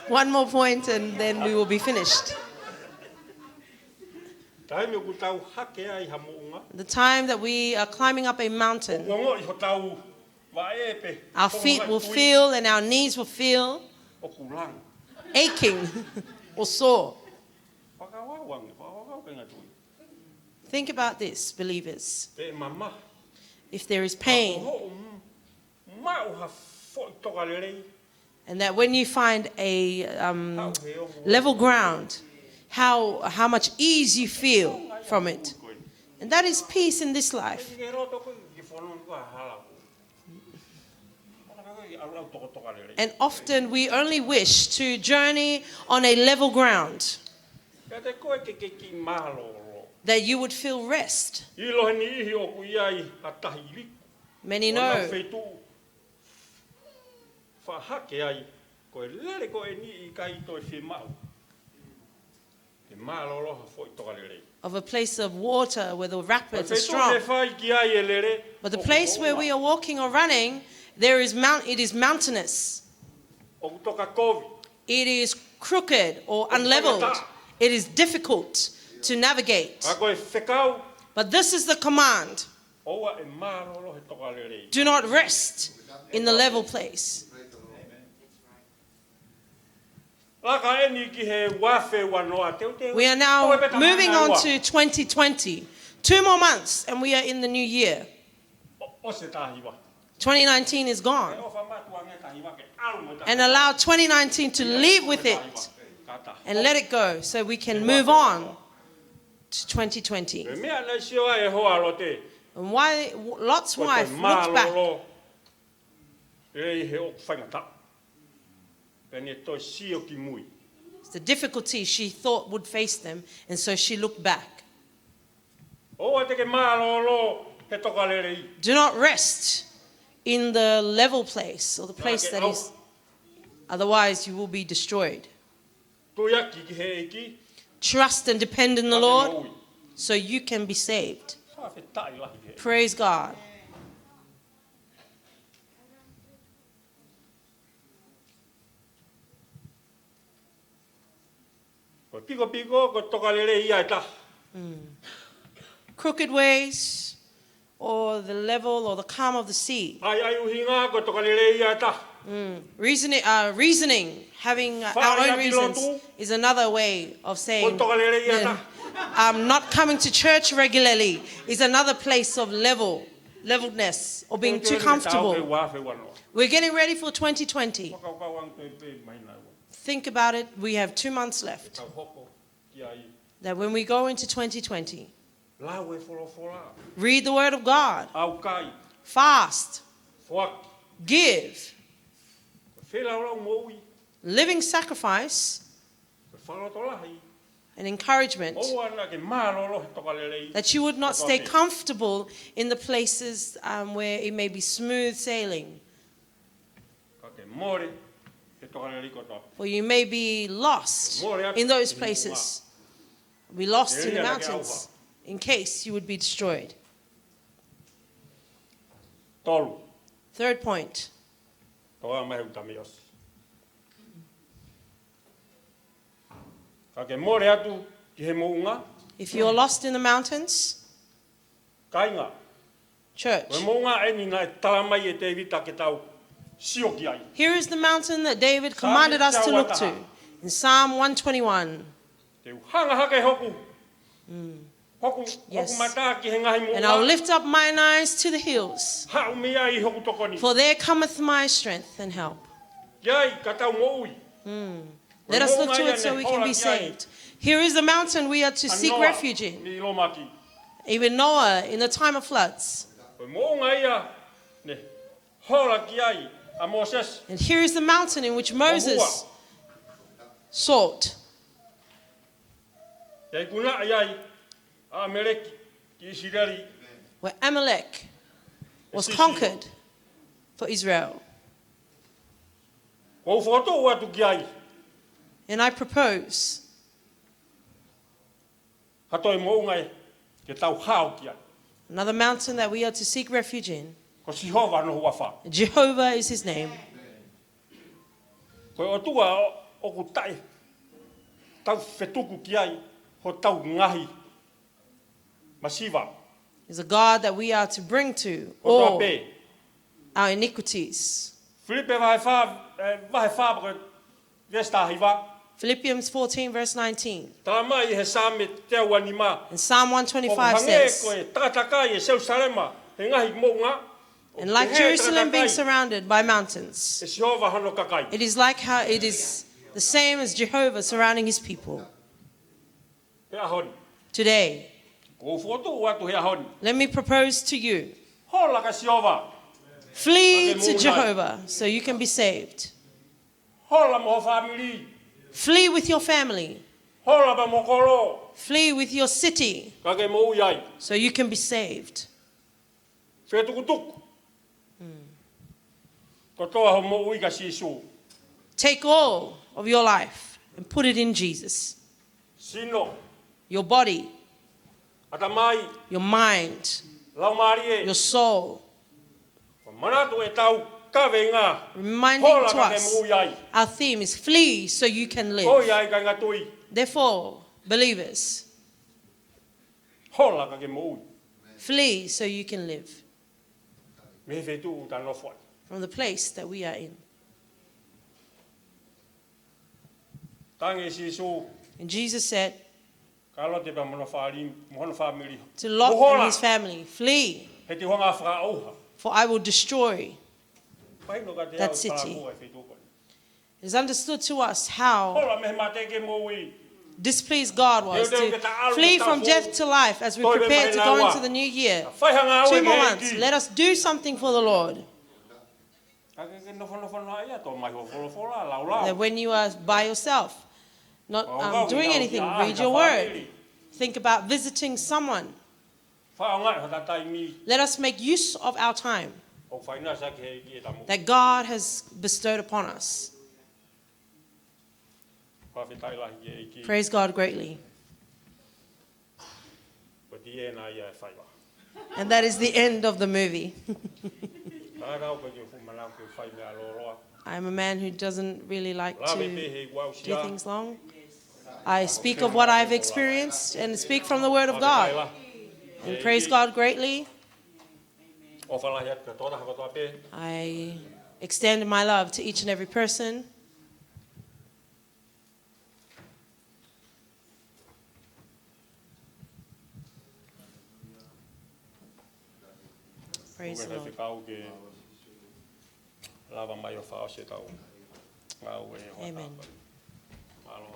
One more point and then we will be finished. Taimi ʻoku tau hake ai ha moʻunga. The time that we are climbing up a mountain, Kuo ongoʻi hotau vaʻe pē. Our feet will feel and our knees will feel ʻOku langi. Aching or sore. Fakavavevave, fakavavevave ke ngatui. Think about this, believers. Pe mamahi. If there is pain, Ko hoʻo m-, maʻu ha foʻi tokalelei. And that when you find a um, Haʻu he ongo. Level ground, how, how much ease you feel from it. And that is peace in this life. Ke loto ko ki fono ko hala. Ona ko ki alu au toko tokalelei. And often we only wish to journey on a level ground, Ka te koe ke ke ki mālōlō. That you would feel rest. ʻIlo he niʻihi ʻoku ʻi ai ha tahi ʻili. Many Ona know feituʻu. Fakahake ai, ko e lele ko eni ʻikai toe fiemaʻu ke mālōlō ha foʻi tokalelei. Of a place of water where the rapids are Ko e feituʻu ne strong. fai ki ai e lele, But the place where we are walking or running, there is mount, it is mountainous. ʻOku toka kovi. It is crooked or unleveled. It is difficult to navigate. Ka ko e fekau, But this is the command. ʻoua ʻe mālōlō he tokalelei. Do not rest in the level place. Laka eni ki he ua afe ua noa teuteu. We are now Ko e peta moving mana on ua. To twenty twenty. Two more months and we are in the new year. ʻO, ʻosi e taha hiva. twenty nineteen is E gone. ʻofa mātuʻa ange taha hiva ke ʻalu mo e taha. And allow twenty nineteen to live with Taha it hiva. Kata. And let it go so we can move on to twenty twenty. Ko e meʻa naʻe sio ai e hoa ʻo Lote. And why Lot's wife looked back. Ko e mālōlō. Lelei he ʻoku faingataʻa. Pea ne toe sio ki mui. The difficulty she thought would face them, and so she looked back. ʻOua te ke mālōlō he tokalelei. Do not rest in the level place or the place that is, otherwise you will be destroyed. Tuiaki ki he ʻEiki. Trust and depend in the Lord so you can be saved. Fakafetaʻi lahi ki he. Praise God. Ko e pikopiko, ko e tokalelei ia ʻe taha. Crooked ways or the level or the calm of the sea. ʻAi, ʻai ʻuhinga ko e tokalelei ia ʻe taha. Reasoning, uh, reasoning, having uh, our own reasons, is another way of saying um, not coming to church regularly is another place of level, levelness, or being too comfortable. We're getting ready for twenty twenty. Think about it, we have two months left. That when we go into twenty twenty, lau e folofola. Read the word of God, ʻAukai. Fast, Foaki. Give, Feilaulau moʻui. Living sacrifice, Fakalotolahi. And encouragement. ʻOua naʻa ke mālōlō he tokalelei. That you would not stay comfortable in the places um, where it may be smooth sailing. Ka ke mole he tokalelei kotoa. For you may be lost in those places. Be lost in the mountains in case you would be destroyed. Tolu. Third point. Toa mai he uta mei ʻosi. Ka ke mole atu ki he moʻunga. If you are lost in the mountains, Kāinga. Church. Ko e moʻunga eni naʻe tala mai ʻe Tēvita ke tau sio ki ai. Here is the mountain that David commanded us to look to in Psalm one twenty-one. Te u hanga hake hoku. Hoku, Yes. Hoku mata ki he ngaahi moʻunga. And I'll lift up mine eyes to the hills, Haʻu mei ai hoku tokoni. For there cometh my strength and help. Ki ai ka tau moʻui. Let us look to it so we can be saved. Here is the mountain we are to seek refuge in. Ni lomaki. Even Noah in the time of floods. Ko e moʻunga ia ne hola ki ai ʻa Mōsese. And here is the mountain in which Moses sought, Te ikunaʻi ai ʻa ʻAmeleki ki ʻIsileli. Where Amalek was conquered for Israel. Ko u fokotuʻu atu ki ai. And I propose Ha toe moʻunga ē ke tau hao ki ai. Another mountain that we are to seek refuge in. Ko Sihova hono huafa. Jehovah is his name. Ko e ʻOtua ʻoku taʻe tau fetuku ki ai hotau ngaahi masiva. Is a God that we are to bring to all our iniquities. Filipe vahe fā, eh, vahe fā pea ko e veesi taha hiva. Philippians fourteen, verse nineteen. Tala mai he Saame teau uanima. And Psalm one twenty-five says, ʻOku hangē ko e takatakai ʻe Selusalema he ngaahi moʻunga. And like Jerusalem being surrounded by mountains. ʻE Sihova hono kakai. It is like how it is the same as Jehovah surrounding his people. He ʻaho ni. Today, Ko u fokotuʻu atu he ʻaho ni. Let me propose to you. Hola kia Sihova. Flee to Jehovah so you can be saved. Hola mo ho fāmili. Flee with your family. Hola pea mo ho kolo. Flee with your city Ka ke moʻui ai. So you can be saved. Fetukutuku. Kotoa ho moʻui kia Sīsū. Take all of your life and put it in Jesus. Sino. Your body, ʻatamai. Your mind, Laumālie. Your soul. Manatu e tau kavenga. Reminding to us, our theme is flee so you can live. Ko ia ai kāinga tui. Therefore, believers, hola ka ke moʻui. Flee so you can live. Mei he feituʻu ʻoku ta nofo ai. From the place that we are in. Tangi Sīsū. And Jesus said, Ka Lote pea mo hono fāmili. To Lot and his family, flee. He te u hanga fakaʻauha. For I will destroy that city. It is understood to us how displeased God was to flee from death to life as we prepare to go into the new year. Two more months. Let us do something for the Lord. That when you are by yourself, not um, doing anything, read your word. Think about visiting someone. Let us make use of our time that God has bestowed upon us. Praise God greatly. And that is the end of the movie. I am a man who doesn't really like to do things long. I speak of what I've experienced and speak from the Word of God. And praise God greatly. ʻOfa lahi atu ki he tokotaha kotoa pē. I extend my love to each and every person. Praise the Lord. Fekau ke lava mai ʻo fakaʻosi ʻetau ngāue ʻo e hoʻatā. Amen. Mālō.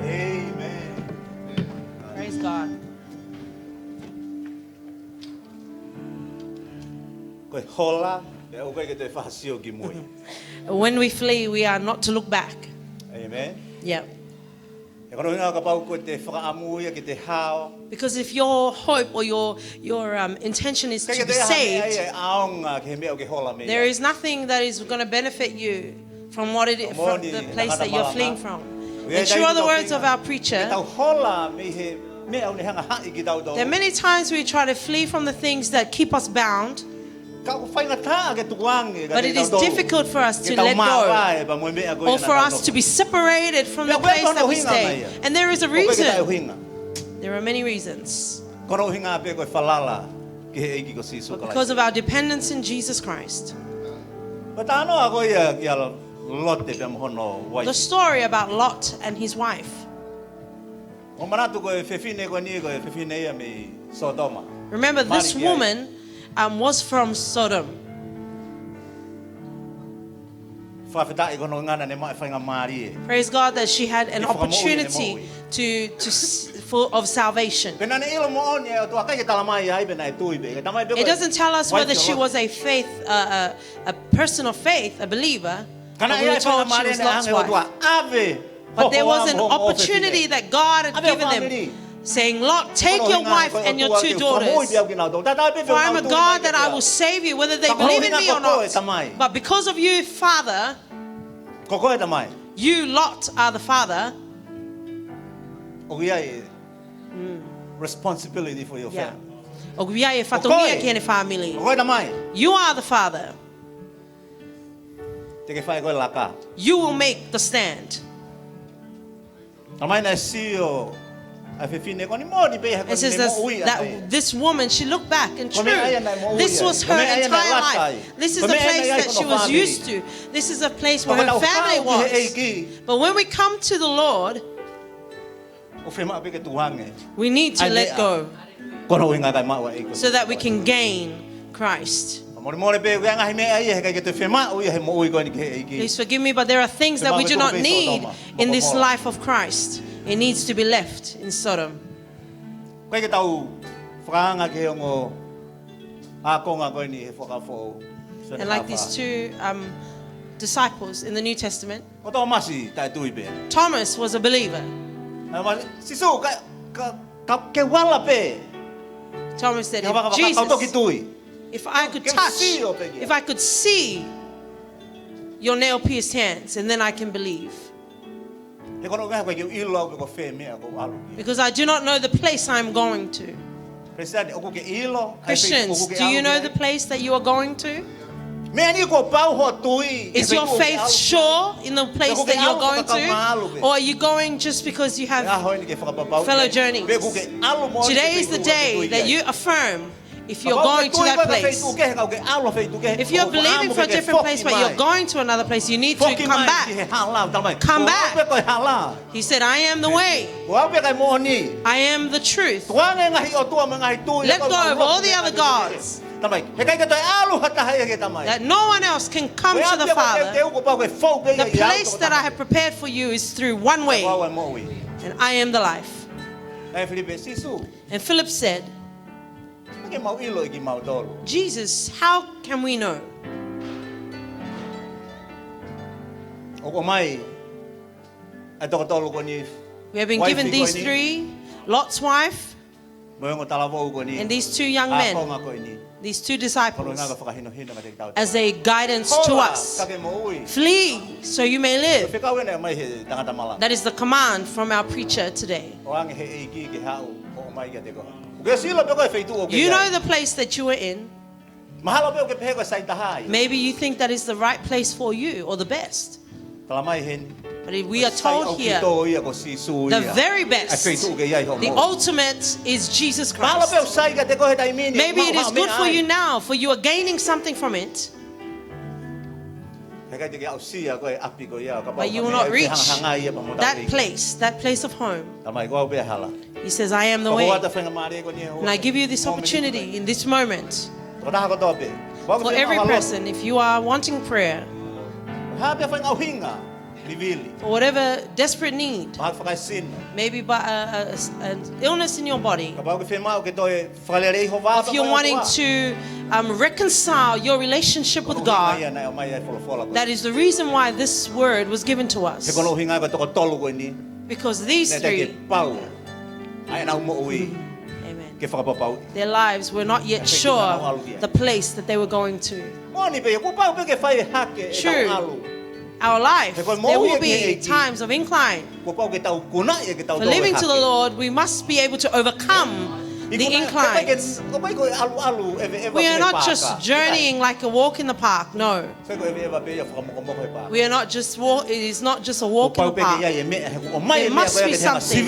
Amen. Praise God. Ko e hola, ʻoku ʻikai ke toe fakasio ki mui. When we flee, we are not to look back. Amen. Yep. He ko hono ʻuhinga kapau ko e fakaʻamu ia ke te hao. Because if your hope or your, your, um, intention is to be saved, ʻikai ke toe ʻi ai ha meʻa ʻe ʻaonga ki he meʻa ʻoku ke hola mei ai. There is nothing that is gonna benefit you from what it, from the place that you're fleeing from. And true are the words of our preacher, ke tau hola mei he meʻa ʻoku ne hanga haʻi kitautolu. There are many times we try to flee from the things that keep us bound, ka ʻoku faingataʻa ke tukuange, but it is difficult for us to let go or for us to be separated from the place that we stay. And there is a reason. There are many reasons. Ko hono ʻuhinga pē ko e falala ki he ʻEiki ko Sīsū Kalaisi. But because of our dependence in Jesus Christ. Ko e talanoa ko ia ʻia Lote pea mo hono uaifi. The story about Lot and his wife. Mou manatu ko e fefine ko eni, ko e fefine ia mei Sōtoma. Remember, this woman, um, was from Sodom. Fakafetaʻi ko hono ʻuhinga naʻa ne maʻu e faingamālie. Praise God that she had an opportunity to, to s-, for, of salvation. Pea naʻa ne ʻilo moʻoni ʻe ʻOtua, ʻikai ke tala mai ai pe naʻe tui pē. Ka tala mai pē ko e uaifi ʻo Lote. It doesn't tell us whether she was a faith, uh, a, a person of faith, a believer. Ka naʻe ʻi ai e faingamālie naʻe hanga ʻe he ʻOtua ʻave ho hoa mo hoʻo fefine. But we were told she was not his wife. But there was an opportunity that God had given them, saying, "Lot, take your wife and your two daughters. For I am a God that I will save you, whether they believe in me or not." But because of you, Father, you, Lot, are the father. ʻOku ʻi ai e responsibility for your family. ʻOku ʻi ai e fatongia ki heʻene fāmili. Ko koe tamai. You are the father. Te ke fai koe e laka. You will make the stand. Tamai, naʻe sio ʻa e fefine ko eni, moʻoni pē ia he ko eni ne moʻui ai. It says that this woman, she looked back and true, this was her entire life. This is the place that she was used to. This is a place where her family was. But when we come to the Lord, ʻoku fiemaʻu pē ke tukuange. We need to let go. Ko hono ʻuhinga kae maʻu ai ko e. So that we can gain Christ. Molemole pē, ʻoku ʻi ai e ngaahi meʻa ia he ʻikai ke toe fiemaʻu ia he moʻui ko eni ki he ʻEiki. Please forgive me, but there are things that we do not need in this life of Christ. It needs to be left in Sodom. ʻIkai ke tau fakaanga ki he ongo ākonga ko eni he Fuakava Foʻou. And like these two, um, disciples in the New Testament, Ko Tōmasi taʻetui pē. Thomas was a believer. Naʻe ʻeke mai, Sīsū, ka, ka, ka ke u ala pē. Thomas said, "If Jesus, if I could touch, if I could see your nail-pierced hands, and then I can believe." He ko hono ʻuhinga he ʻikai ke u ʻilo au pe ko fē meʻa ʻoku ou ʻalu ki ai. Because I do not know the place I'm going to. Palesiteni, ʻoku ke ʻilo ʻa e feituʻu ʻoku ke ʻalu ki ai? Christians, do you know the place that you are going to? Meʻa ni, kuo pau hoʻo tui ki he feituʻu ʻoku ke ʻalu ki ai? Is your faith sure in the place that you're going to? Pe ʻoku ke ʻalu fakakaungāʻalu pē? Or are you going just because you have fellow journeys? Ko e ʻaho ni ke fakapapauʻi. Pe ʻoku ke ʻalu moʻoni ki he feituʻu ʻoku ke tui ki ai? Today is the day that you affirm if you're going to that place. Kapau ʻoku ke tui koe ki ha feituʻu kehe, ka ʻoku ke ʻalu ki ha feituʻu kehe, ʻoku ʻamu ke ke foki mai ki he hala. If you're believing for a different place, but you're going to another place, you need to come back. Foki mai ki he hala, tala mai. Come back. Ko au pē ko e hala. He said, "I am the way. Ko au pē ko e moʻoni. I am the truth. Tukuange e ngaahi ʻotua mo e ngaahi tui. Let go of all the other gods. Tala mai, he ʻikai ke toe ʻalu ha taha ia ki he Tamai. That no one else can come to the Father. Ko au pē ko e teu, kuo pau ke fou pē ia ʻi au. The place that I have prepared for you is through one way. Ko au e moʻui. And I am the life." Naʻe fili pē Sīsū. And Philip said, "ʻOku ʻikai ke mau ʻilo ʻe kimautolu." "Jesus, how can we know?" ʻOku ʻomai ʻa e toko tolu ko eni. We have been given these three, Lot's wife, mo e ongo talavou ko eni, and these two young men, ākonga ko eni. These two disciples, ko hono ʻuhinga ke fakahinohino kiate kitautolu. As a guidance to us. Hola, ka ke moʻui. Flee, so you may live. Ko e fekau ena mai he tangata malanga. That is the command from our preacher today. ʻOange he ʻEiki ke haʻu ʻo ʻomai kiate koe. ʻOku ke sio pē koe ki he feituʻu ʻoku ke ʻi ai. You know the place that you are in. Mahalo pē ʻoku ke pehē ko e sai taha ia. Maybe you think that is the right place for you or the best. Tala mai heni. But we are told here, the very best, the ultimate is Jesus Christ. Maybe it is good for you now, for you are gaining something from it, but you will not reach that place, that place of home. He says, "I am the way." And I give you this opportunity in this moment for every person, if you are wanting prayer, for whatever desperate need, maybe by a, a, an illness in your body, if you're wanting to, um, reconcile your relationship with God, that is the reason why this word was given to us. Because these three, amen, their lives were not yet sure the place that they were going to. True, our life, there will be times of incline. For living to the Lord, we must be able to overcome the inclines. We are not just journeying like a walk in the park, no. We are not just walk, it is not just a walk in the park. There must be something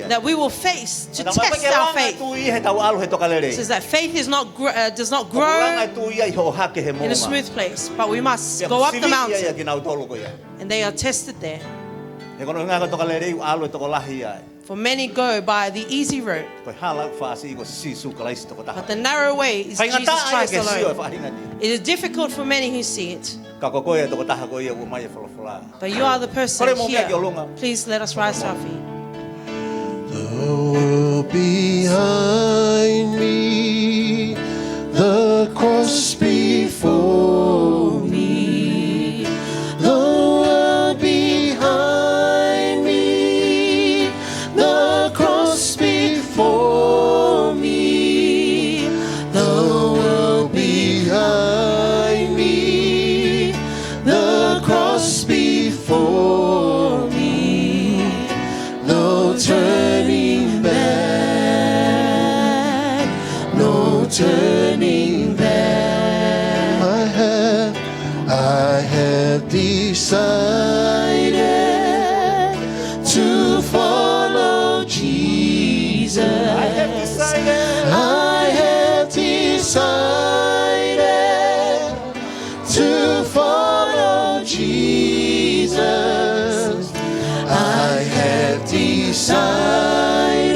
that we will face to test our faith. It says that faith is not gr-, uh, does not grow in a smooth place, but we must go up the mountain. And they are tested there. For many go by the easy road, but the narrow way is Jesus Christ alone. It is difficult for many who see it. But you are the person here. Please let us rise to our feet. Though behind me the cross, before me the world, behind me the cross, before me the world, behind me the cross, before me. No turning back, no turning back. I have, I have decided to follow Jesus. I have decided. I have decided to follow Jesus. I have decided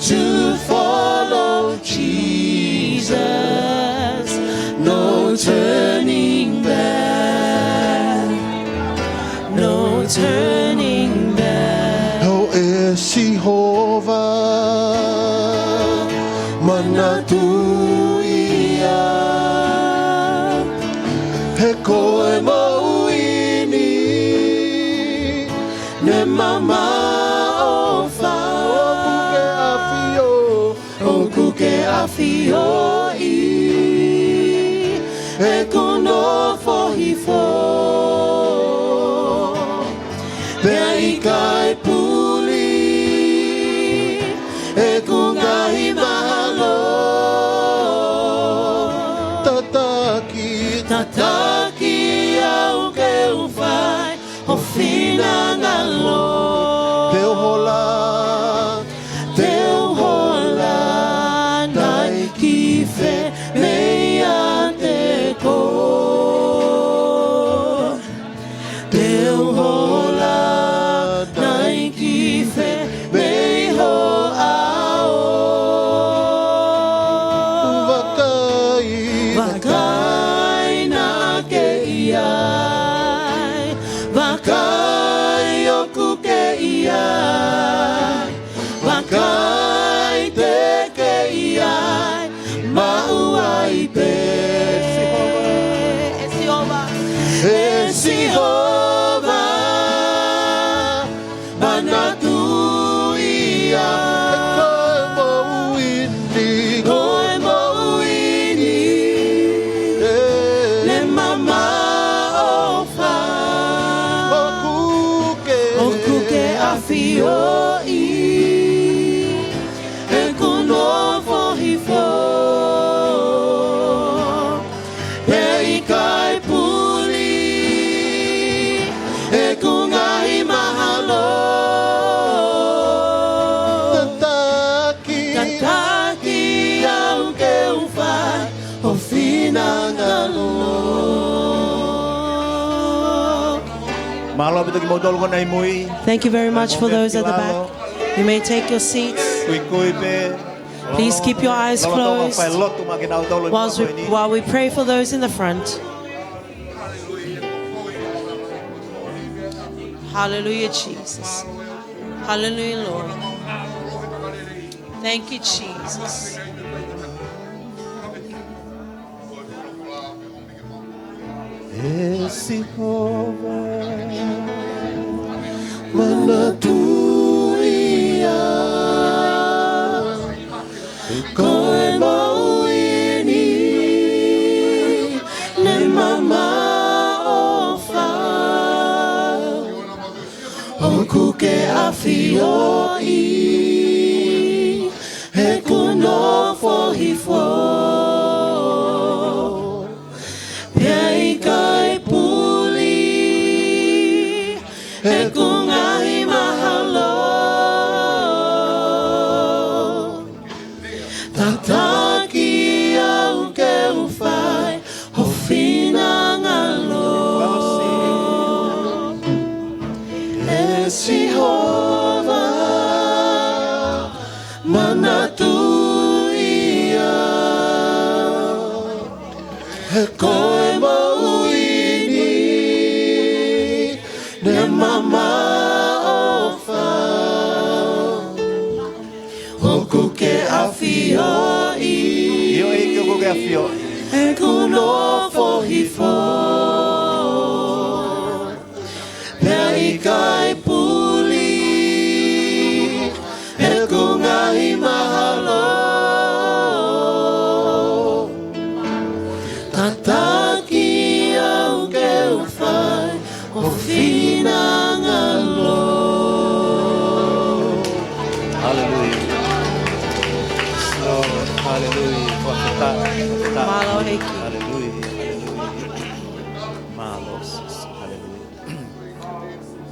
to follow Jesus. No turning back. No turning back. Houʻeiki Sihova, manatuʻi au, he ko e moʻui ni ne mamaʻo fau. ʻOku ke ʻafio, ʻoku ke ʻafioʻi ʻeku nofo hifo, pea ʻikai puli ʻeku ngaahi mahalo. Tataki, tataki au ke u fai ho finangalo. Te u hola, te u hola, naʻa ʻikai fai meiate koe. Te u hola, naʻa ʻikai fai mei ho ʻao. Vakai, vakai naʻa ke ʻi ai, vakai ʻoku ke ʻi ai, vakai te ke ʻi ai, maʻu ai pē. ʻE Sihova, ʻe Sihova, manatuʻi au, ko e moʻui ni, ko e moʻui ni ne mamaʻo fau. ʻOku ke, ʻoku ke ʻafioʻi ʻeku nofo hifo, Mālō ʻaupito kimoutolu ko ena ʻi mui. Thank you very much for those at the back. You may take your seats. Kuikui pē. Please keep your eyes closed while we pray for those in the front. Hallelujah, Jesus. Hallelujah, Lord. Thank you, Jesus. ʻE Sihova, manatuʻi au, ko e moʻui ni ne mamaʻo fau, ʻoku ke ʻafioʻi ʻeku nofo hifo. Pea ʻikai puli ʻeku ngaahi mahalo. Tataki au ke u fai ho finangalo. ʻE Sihova, manatuʻi au, ko e moʻui ni ne mamaʻo fau, ʻoku ke ʻafioʻi. ʻIo, ʻEiki, ʻoku ke ʻafioʻi. ʻEku nofo hifo. Pea ʻikai puli ʻeku ngaahi mahalo. Tataki au ke u fai ho finangalo. Hallelujah. Lord, hallelujah. Fakafetaʻi, fakafetaʻi. Mālō, ʻEiki. Hallelujah, hallelujah. Mālō, Sīsū. Hallelujah.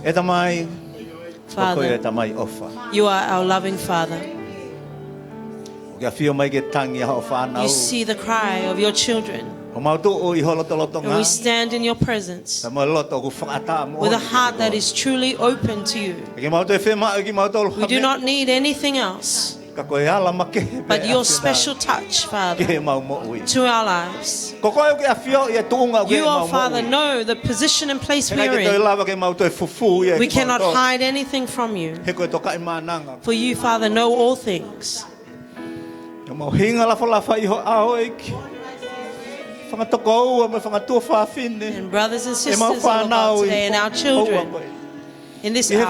ʻE Tamai, Father, ʻoku ke Tamai ʻofa. You are our loving Father. ʻOku ke ʻafio mai ke tangi ʻa hoʻo fānau. You see the cry of your children. ʻOku mau tuʻu ʻi ho lotolotonga. And we stand in your presence. Pea mo e loto ʻoku fakaʻatā moʻoni ki he ʻOtua. With a heart that is truly open to you. ʻIkai ke mau toe fiemaʻu ʻe kimautolu ha meʻa. We do not need anything else. Ka ko e ala makehe pē ʻa e ʻAfiona. But your special touch, Father, ki heʻemau moʻui. To our lives. Ko koe ʻoku ke ʻafioʻi e tuʻunga ʻo ʻemau moʻui. You, oh Father, know the position and place we are in. He ʻikai ke toe lava ke mau toe fufū ia kimautolu. We cannot hide anything from you. He ko e Tokaimaʻananga. For you, Father, know all things. ʻOku mau hinga lafalafa ʻi ho ʻao, ʻEiki. Fanga tokoua mo e fanga tuofāfine. And brothers and sisters, oh Lord God, today, and our children. ʻEmau fānau ʻi ho ʻao ko ē. In this hour. ʻI he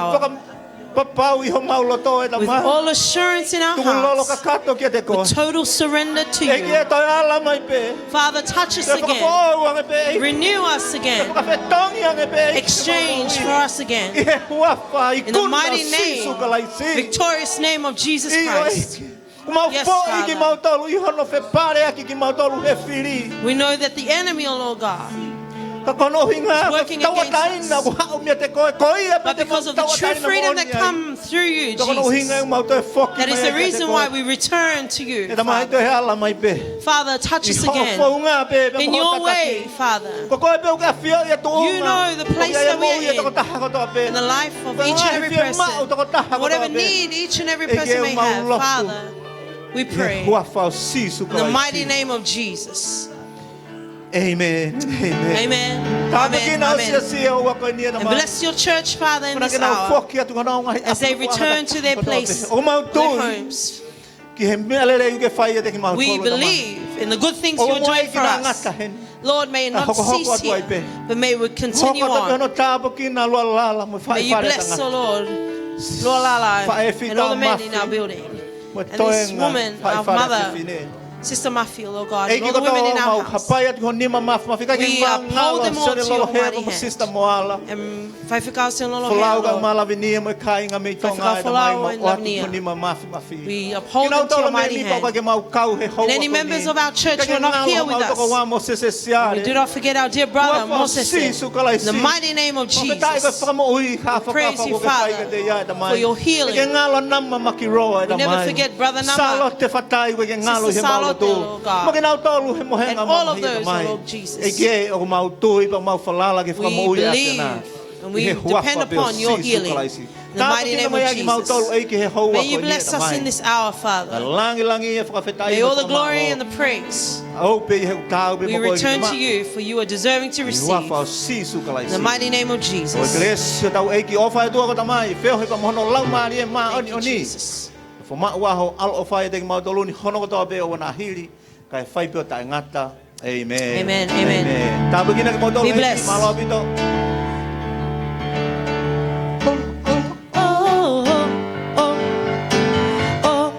fakapapau ʻi homau loto, ʻe Tamai. With all assurance in our hearts. Tukulolo kakato kiate koe. With total surrender to you. ʻEiki, ʻe toe ala mai pē. Father, touch us again. Toe fakafoʻou ange pē, ʻEiki. Renew us again. Toe fakafetongi ange pē, ʻEiki. Exchange for us again. ʻI he huafa ikunaʻi ʻo Sīsū Kalaisi. In the mighty name, victorious name of Jesus Christ. ʻIo, ʻEiki. Yes, Father. ʻOku mau foʻi kimautolu ʻi hono fepaleʻaki kimautolu ʻe he fili. We know that the enemy, O Lord God, ka ko hono ʻuhinga, is working against us. Ko e tauʻatāina ʻoku haʻu meiate koe, ko ia pē te mau tauʻatāina moʻoni ai. But because of the true freedom that come through you, Jesus, ko hono ʻuhinga ʻoku mau toe foki mai ai kiate koe. That is the reason why we return to you, Father. ʻE Tamai, toe ala mai pē. Father, touch us again. ʻI ho founga pē, pea mo ho tataki. In your way, Father. Ko koe pē ʻoku ke ʻafioʻi e tuʻunga. You know the place that we are in. ʻOku ʻi ai e moʻui ʻa e tokotaha kotoa pē. In the life of each and every person. Ko e ngaahi fiemaʻu ʻa e tokotaha kotoa pē. Whatever need each and every person may have, Father, we pray. ʻEiki, ʻoku mau lotu. ʻI he huafa ʻo Sīsū Kalaisi. In the mighty name of Jesus. Amen. Amen. Amen. Tāpuekina ʻa e siasi ʻoku ʻi ai ʻi he ʻaho ni, ʻe Tamai. And bless your church, Father, in this hour. Pea ke nau foki atu ki honau ngaahi ʻapi kotoa pē. As they return to their place, their homes. ʻOku mau tui ki he meʻa lelei ʻoku ke fai ʻiate kimautolu, ʻe Tamai. We believe in the good things you're doing for us. ʻOku ʻikai ke ngata heni. Lord, may it not cease here, but may we continue on. Ka hoko atu pē hono tāpuekina Lualala mo e faʻē fale ʻo e tangata. May you bless, O Lord, Lualala and all the men in our building. Faifekau Mafi mo e toenga faʻē fale ʻa fefine. And this woman, our mother, Sister Mafi, O Lord God, and all the women in our house. ʻEiki, ko e tau mau hapai atu ki ho nima māfimafi, ʻikai ke ngalo ʻa Sione Lolo Heva mo Sister Moala. We uphold them all to your mighty hand. And Faifekau Sione Lolo Heva, Lord. Folau kae ʻumaʻā Lavinia mo e kāinga mei Tonga, ʻe Tamai, mau ʻoatu ki ho nima māfimafi. Faifekau Folau and Lavinia. We uphold them to your mighty hand. Kinautolu mēmipa ʻoku ʻikai ke mau kau he houa ko eni. And any members of our church who are not here with us, ʻIkai ke ngalo homau tokoua Mōsese Siale. We do not forget our dear brother, Moses. Huafa ʻo Sīsū Kalaisi. In the mighty name of Jesus. Fakafetaʻi ko e fakamoʻui, ha fakafa ʻoku ke fai kiate ia, ʻe Tamai. We praise you, Father, for your healing. ʻIkai ke ngalo ʻa e nima maki roa, ʻe Tamai. We never forget Brother Nama. Sālote Fatai, ʻikai ke ngalo ʻi heʻemau lotu. Sister Sālote, Lord God. Mo kinautolu he mohenga mamahi, ʻe Tamai. And all of those, Lord Jesus. ʻEiki, ʻoku mau tui pea mau falala ki he fakamoʻui ʻa e ʻAfiona. We believe And we depend upon your healing. In the mighty name of Jesus. May you bless us in this hour, Father. May all the glory and the praise be returned to you, for you are deserving to receive. In the mighty name of Jesus. Thank you, Jesus. Fo maʻu ho ʻaloʻofa ʻiate kimautolu ni hono kotoa pē ʻo ʻena hili, kae fai pē ʻo taʻengata. Amen. Amen, amen. Tāpuekina kimoutolu. Be blessed. Mālō ʻaupito. Oh, oh, oh, oh,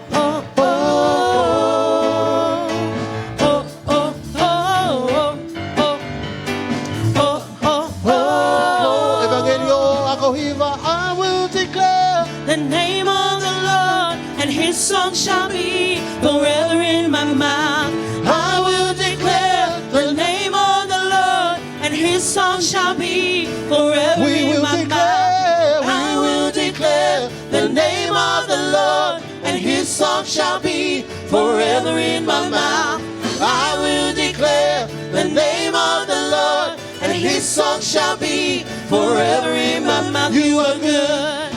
oh. ʻEvangelio ako hiva, I will declare the name of the Lord, and his song shall be forever in my mouth. I will declare the name of the Lord, and his song shall be forever in my mouth. I will declare the name of the Lord, and his song shall be forever in my mouth. I will declare the name of the Lord, and his song shall be forever in my mouth. You are good,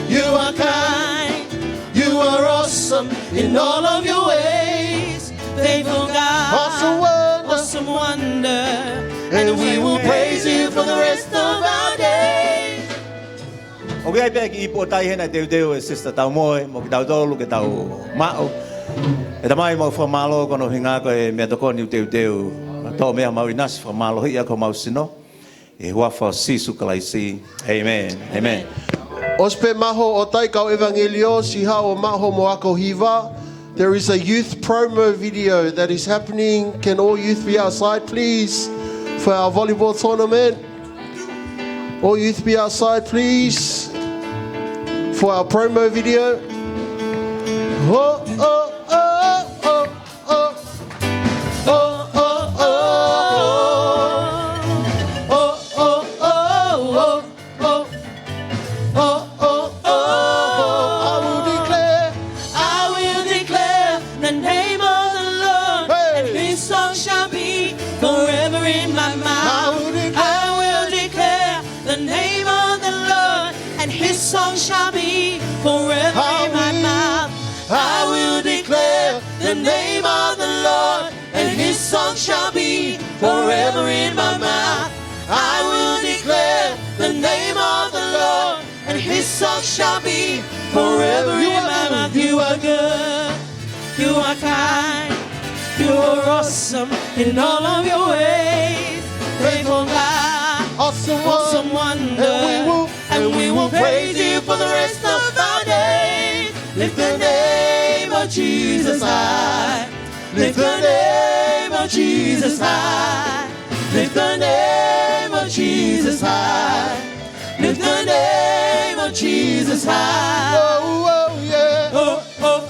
you are kind, you are awesome in all of your ways. Faithful God, awesome wonder, awesome wonder, and we will praise you for the rest of our days. ʻOku ʻi ai pē kiʻi ipu ʻo tai hena teuteu ʻe Sister Taumoe mo kitautolu ke tau maʻu. ʻE Tamai, mau fakamālō koeʻuhi ko e meʻatokoni ʻoku teuteu. Toʻo mei homau ʻinasi, fakamālohiʻi ʻaki homau sino. ʻI he huafa ʻo Sīsū Kalaisi. Amen. Amen. ʻOsi pē maʻu ʻo tai kau ʻevangelio, siʻi haʻu ʻo maʻu hoʻomo ako hiva. There is a youth promo video that is happening. Can all youth be outside, please, for our volleyball tournament? All youth be outside, please, for our promo video. Oh, oh, oh, oh, oh. Oh, oh, oh, oh. Oh, oh, oh, oh, oh. I will declare, I will declare the name of the Lord, hey, and his song shall be forever in my mouth. I will declare, I will declare the name of the Lord, and his song shall be forever in my mouth. I will declare the name of the Lord, and his song shall be forever in my mouth. I will declare the name of the Lord, and his song shall be forever in my mouth. You are good, you are kind, you are awesome in all of your ways. Faithful God, awesome wonder, and we will praise you for the rest of our days. Lift the name of Jesus high. Lift the name of Jesus high. Lift the name of Jesus high. Lift the name of Jesus high. Oh, oh, yeah. Oh, oh,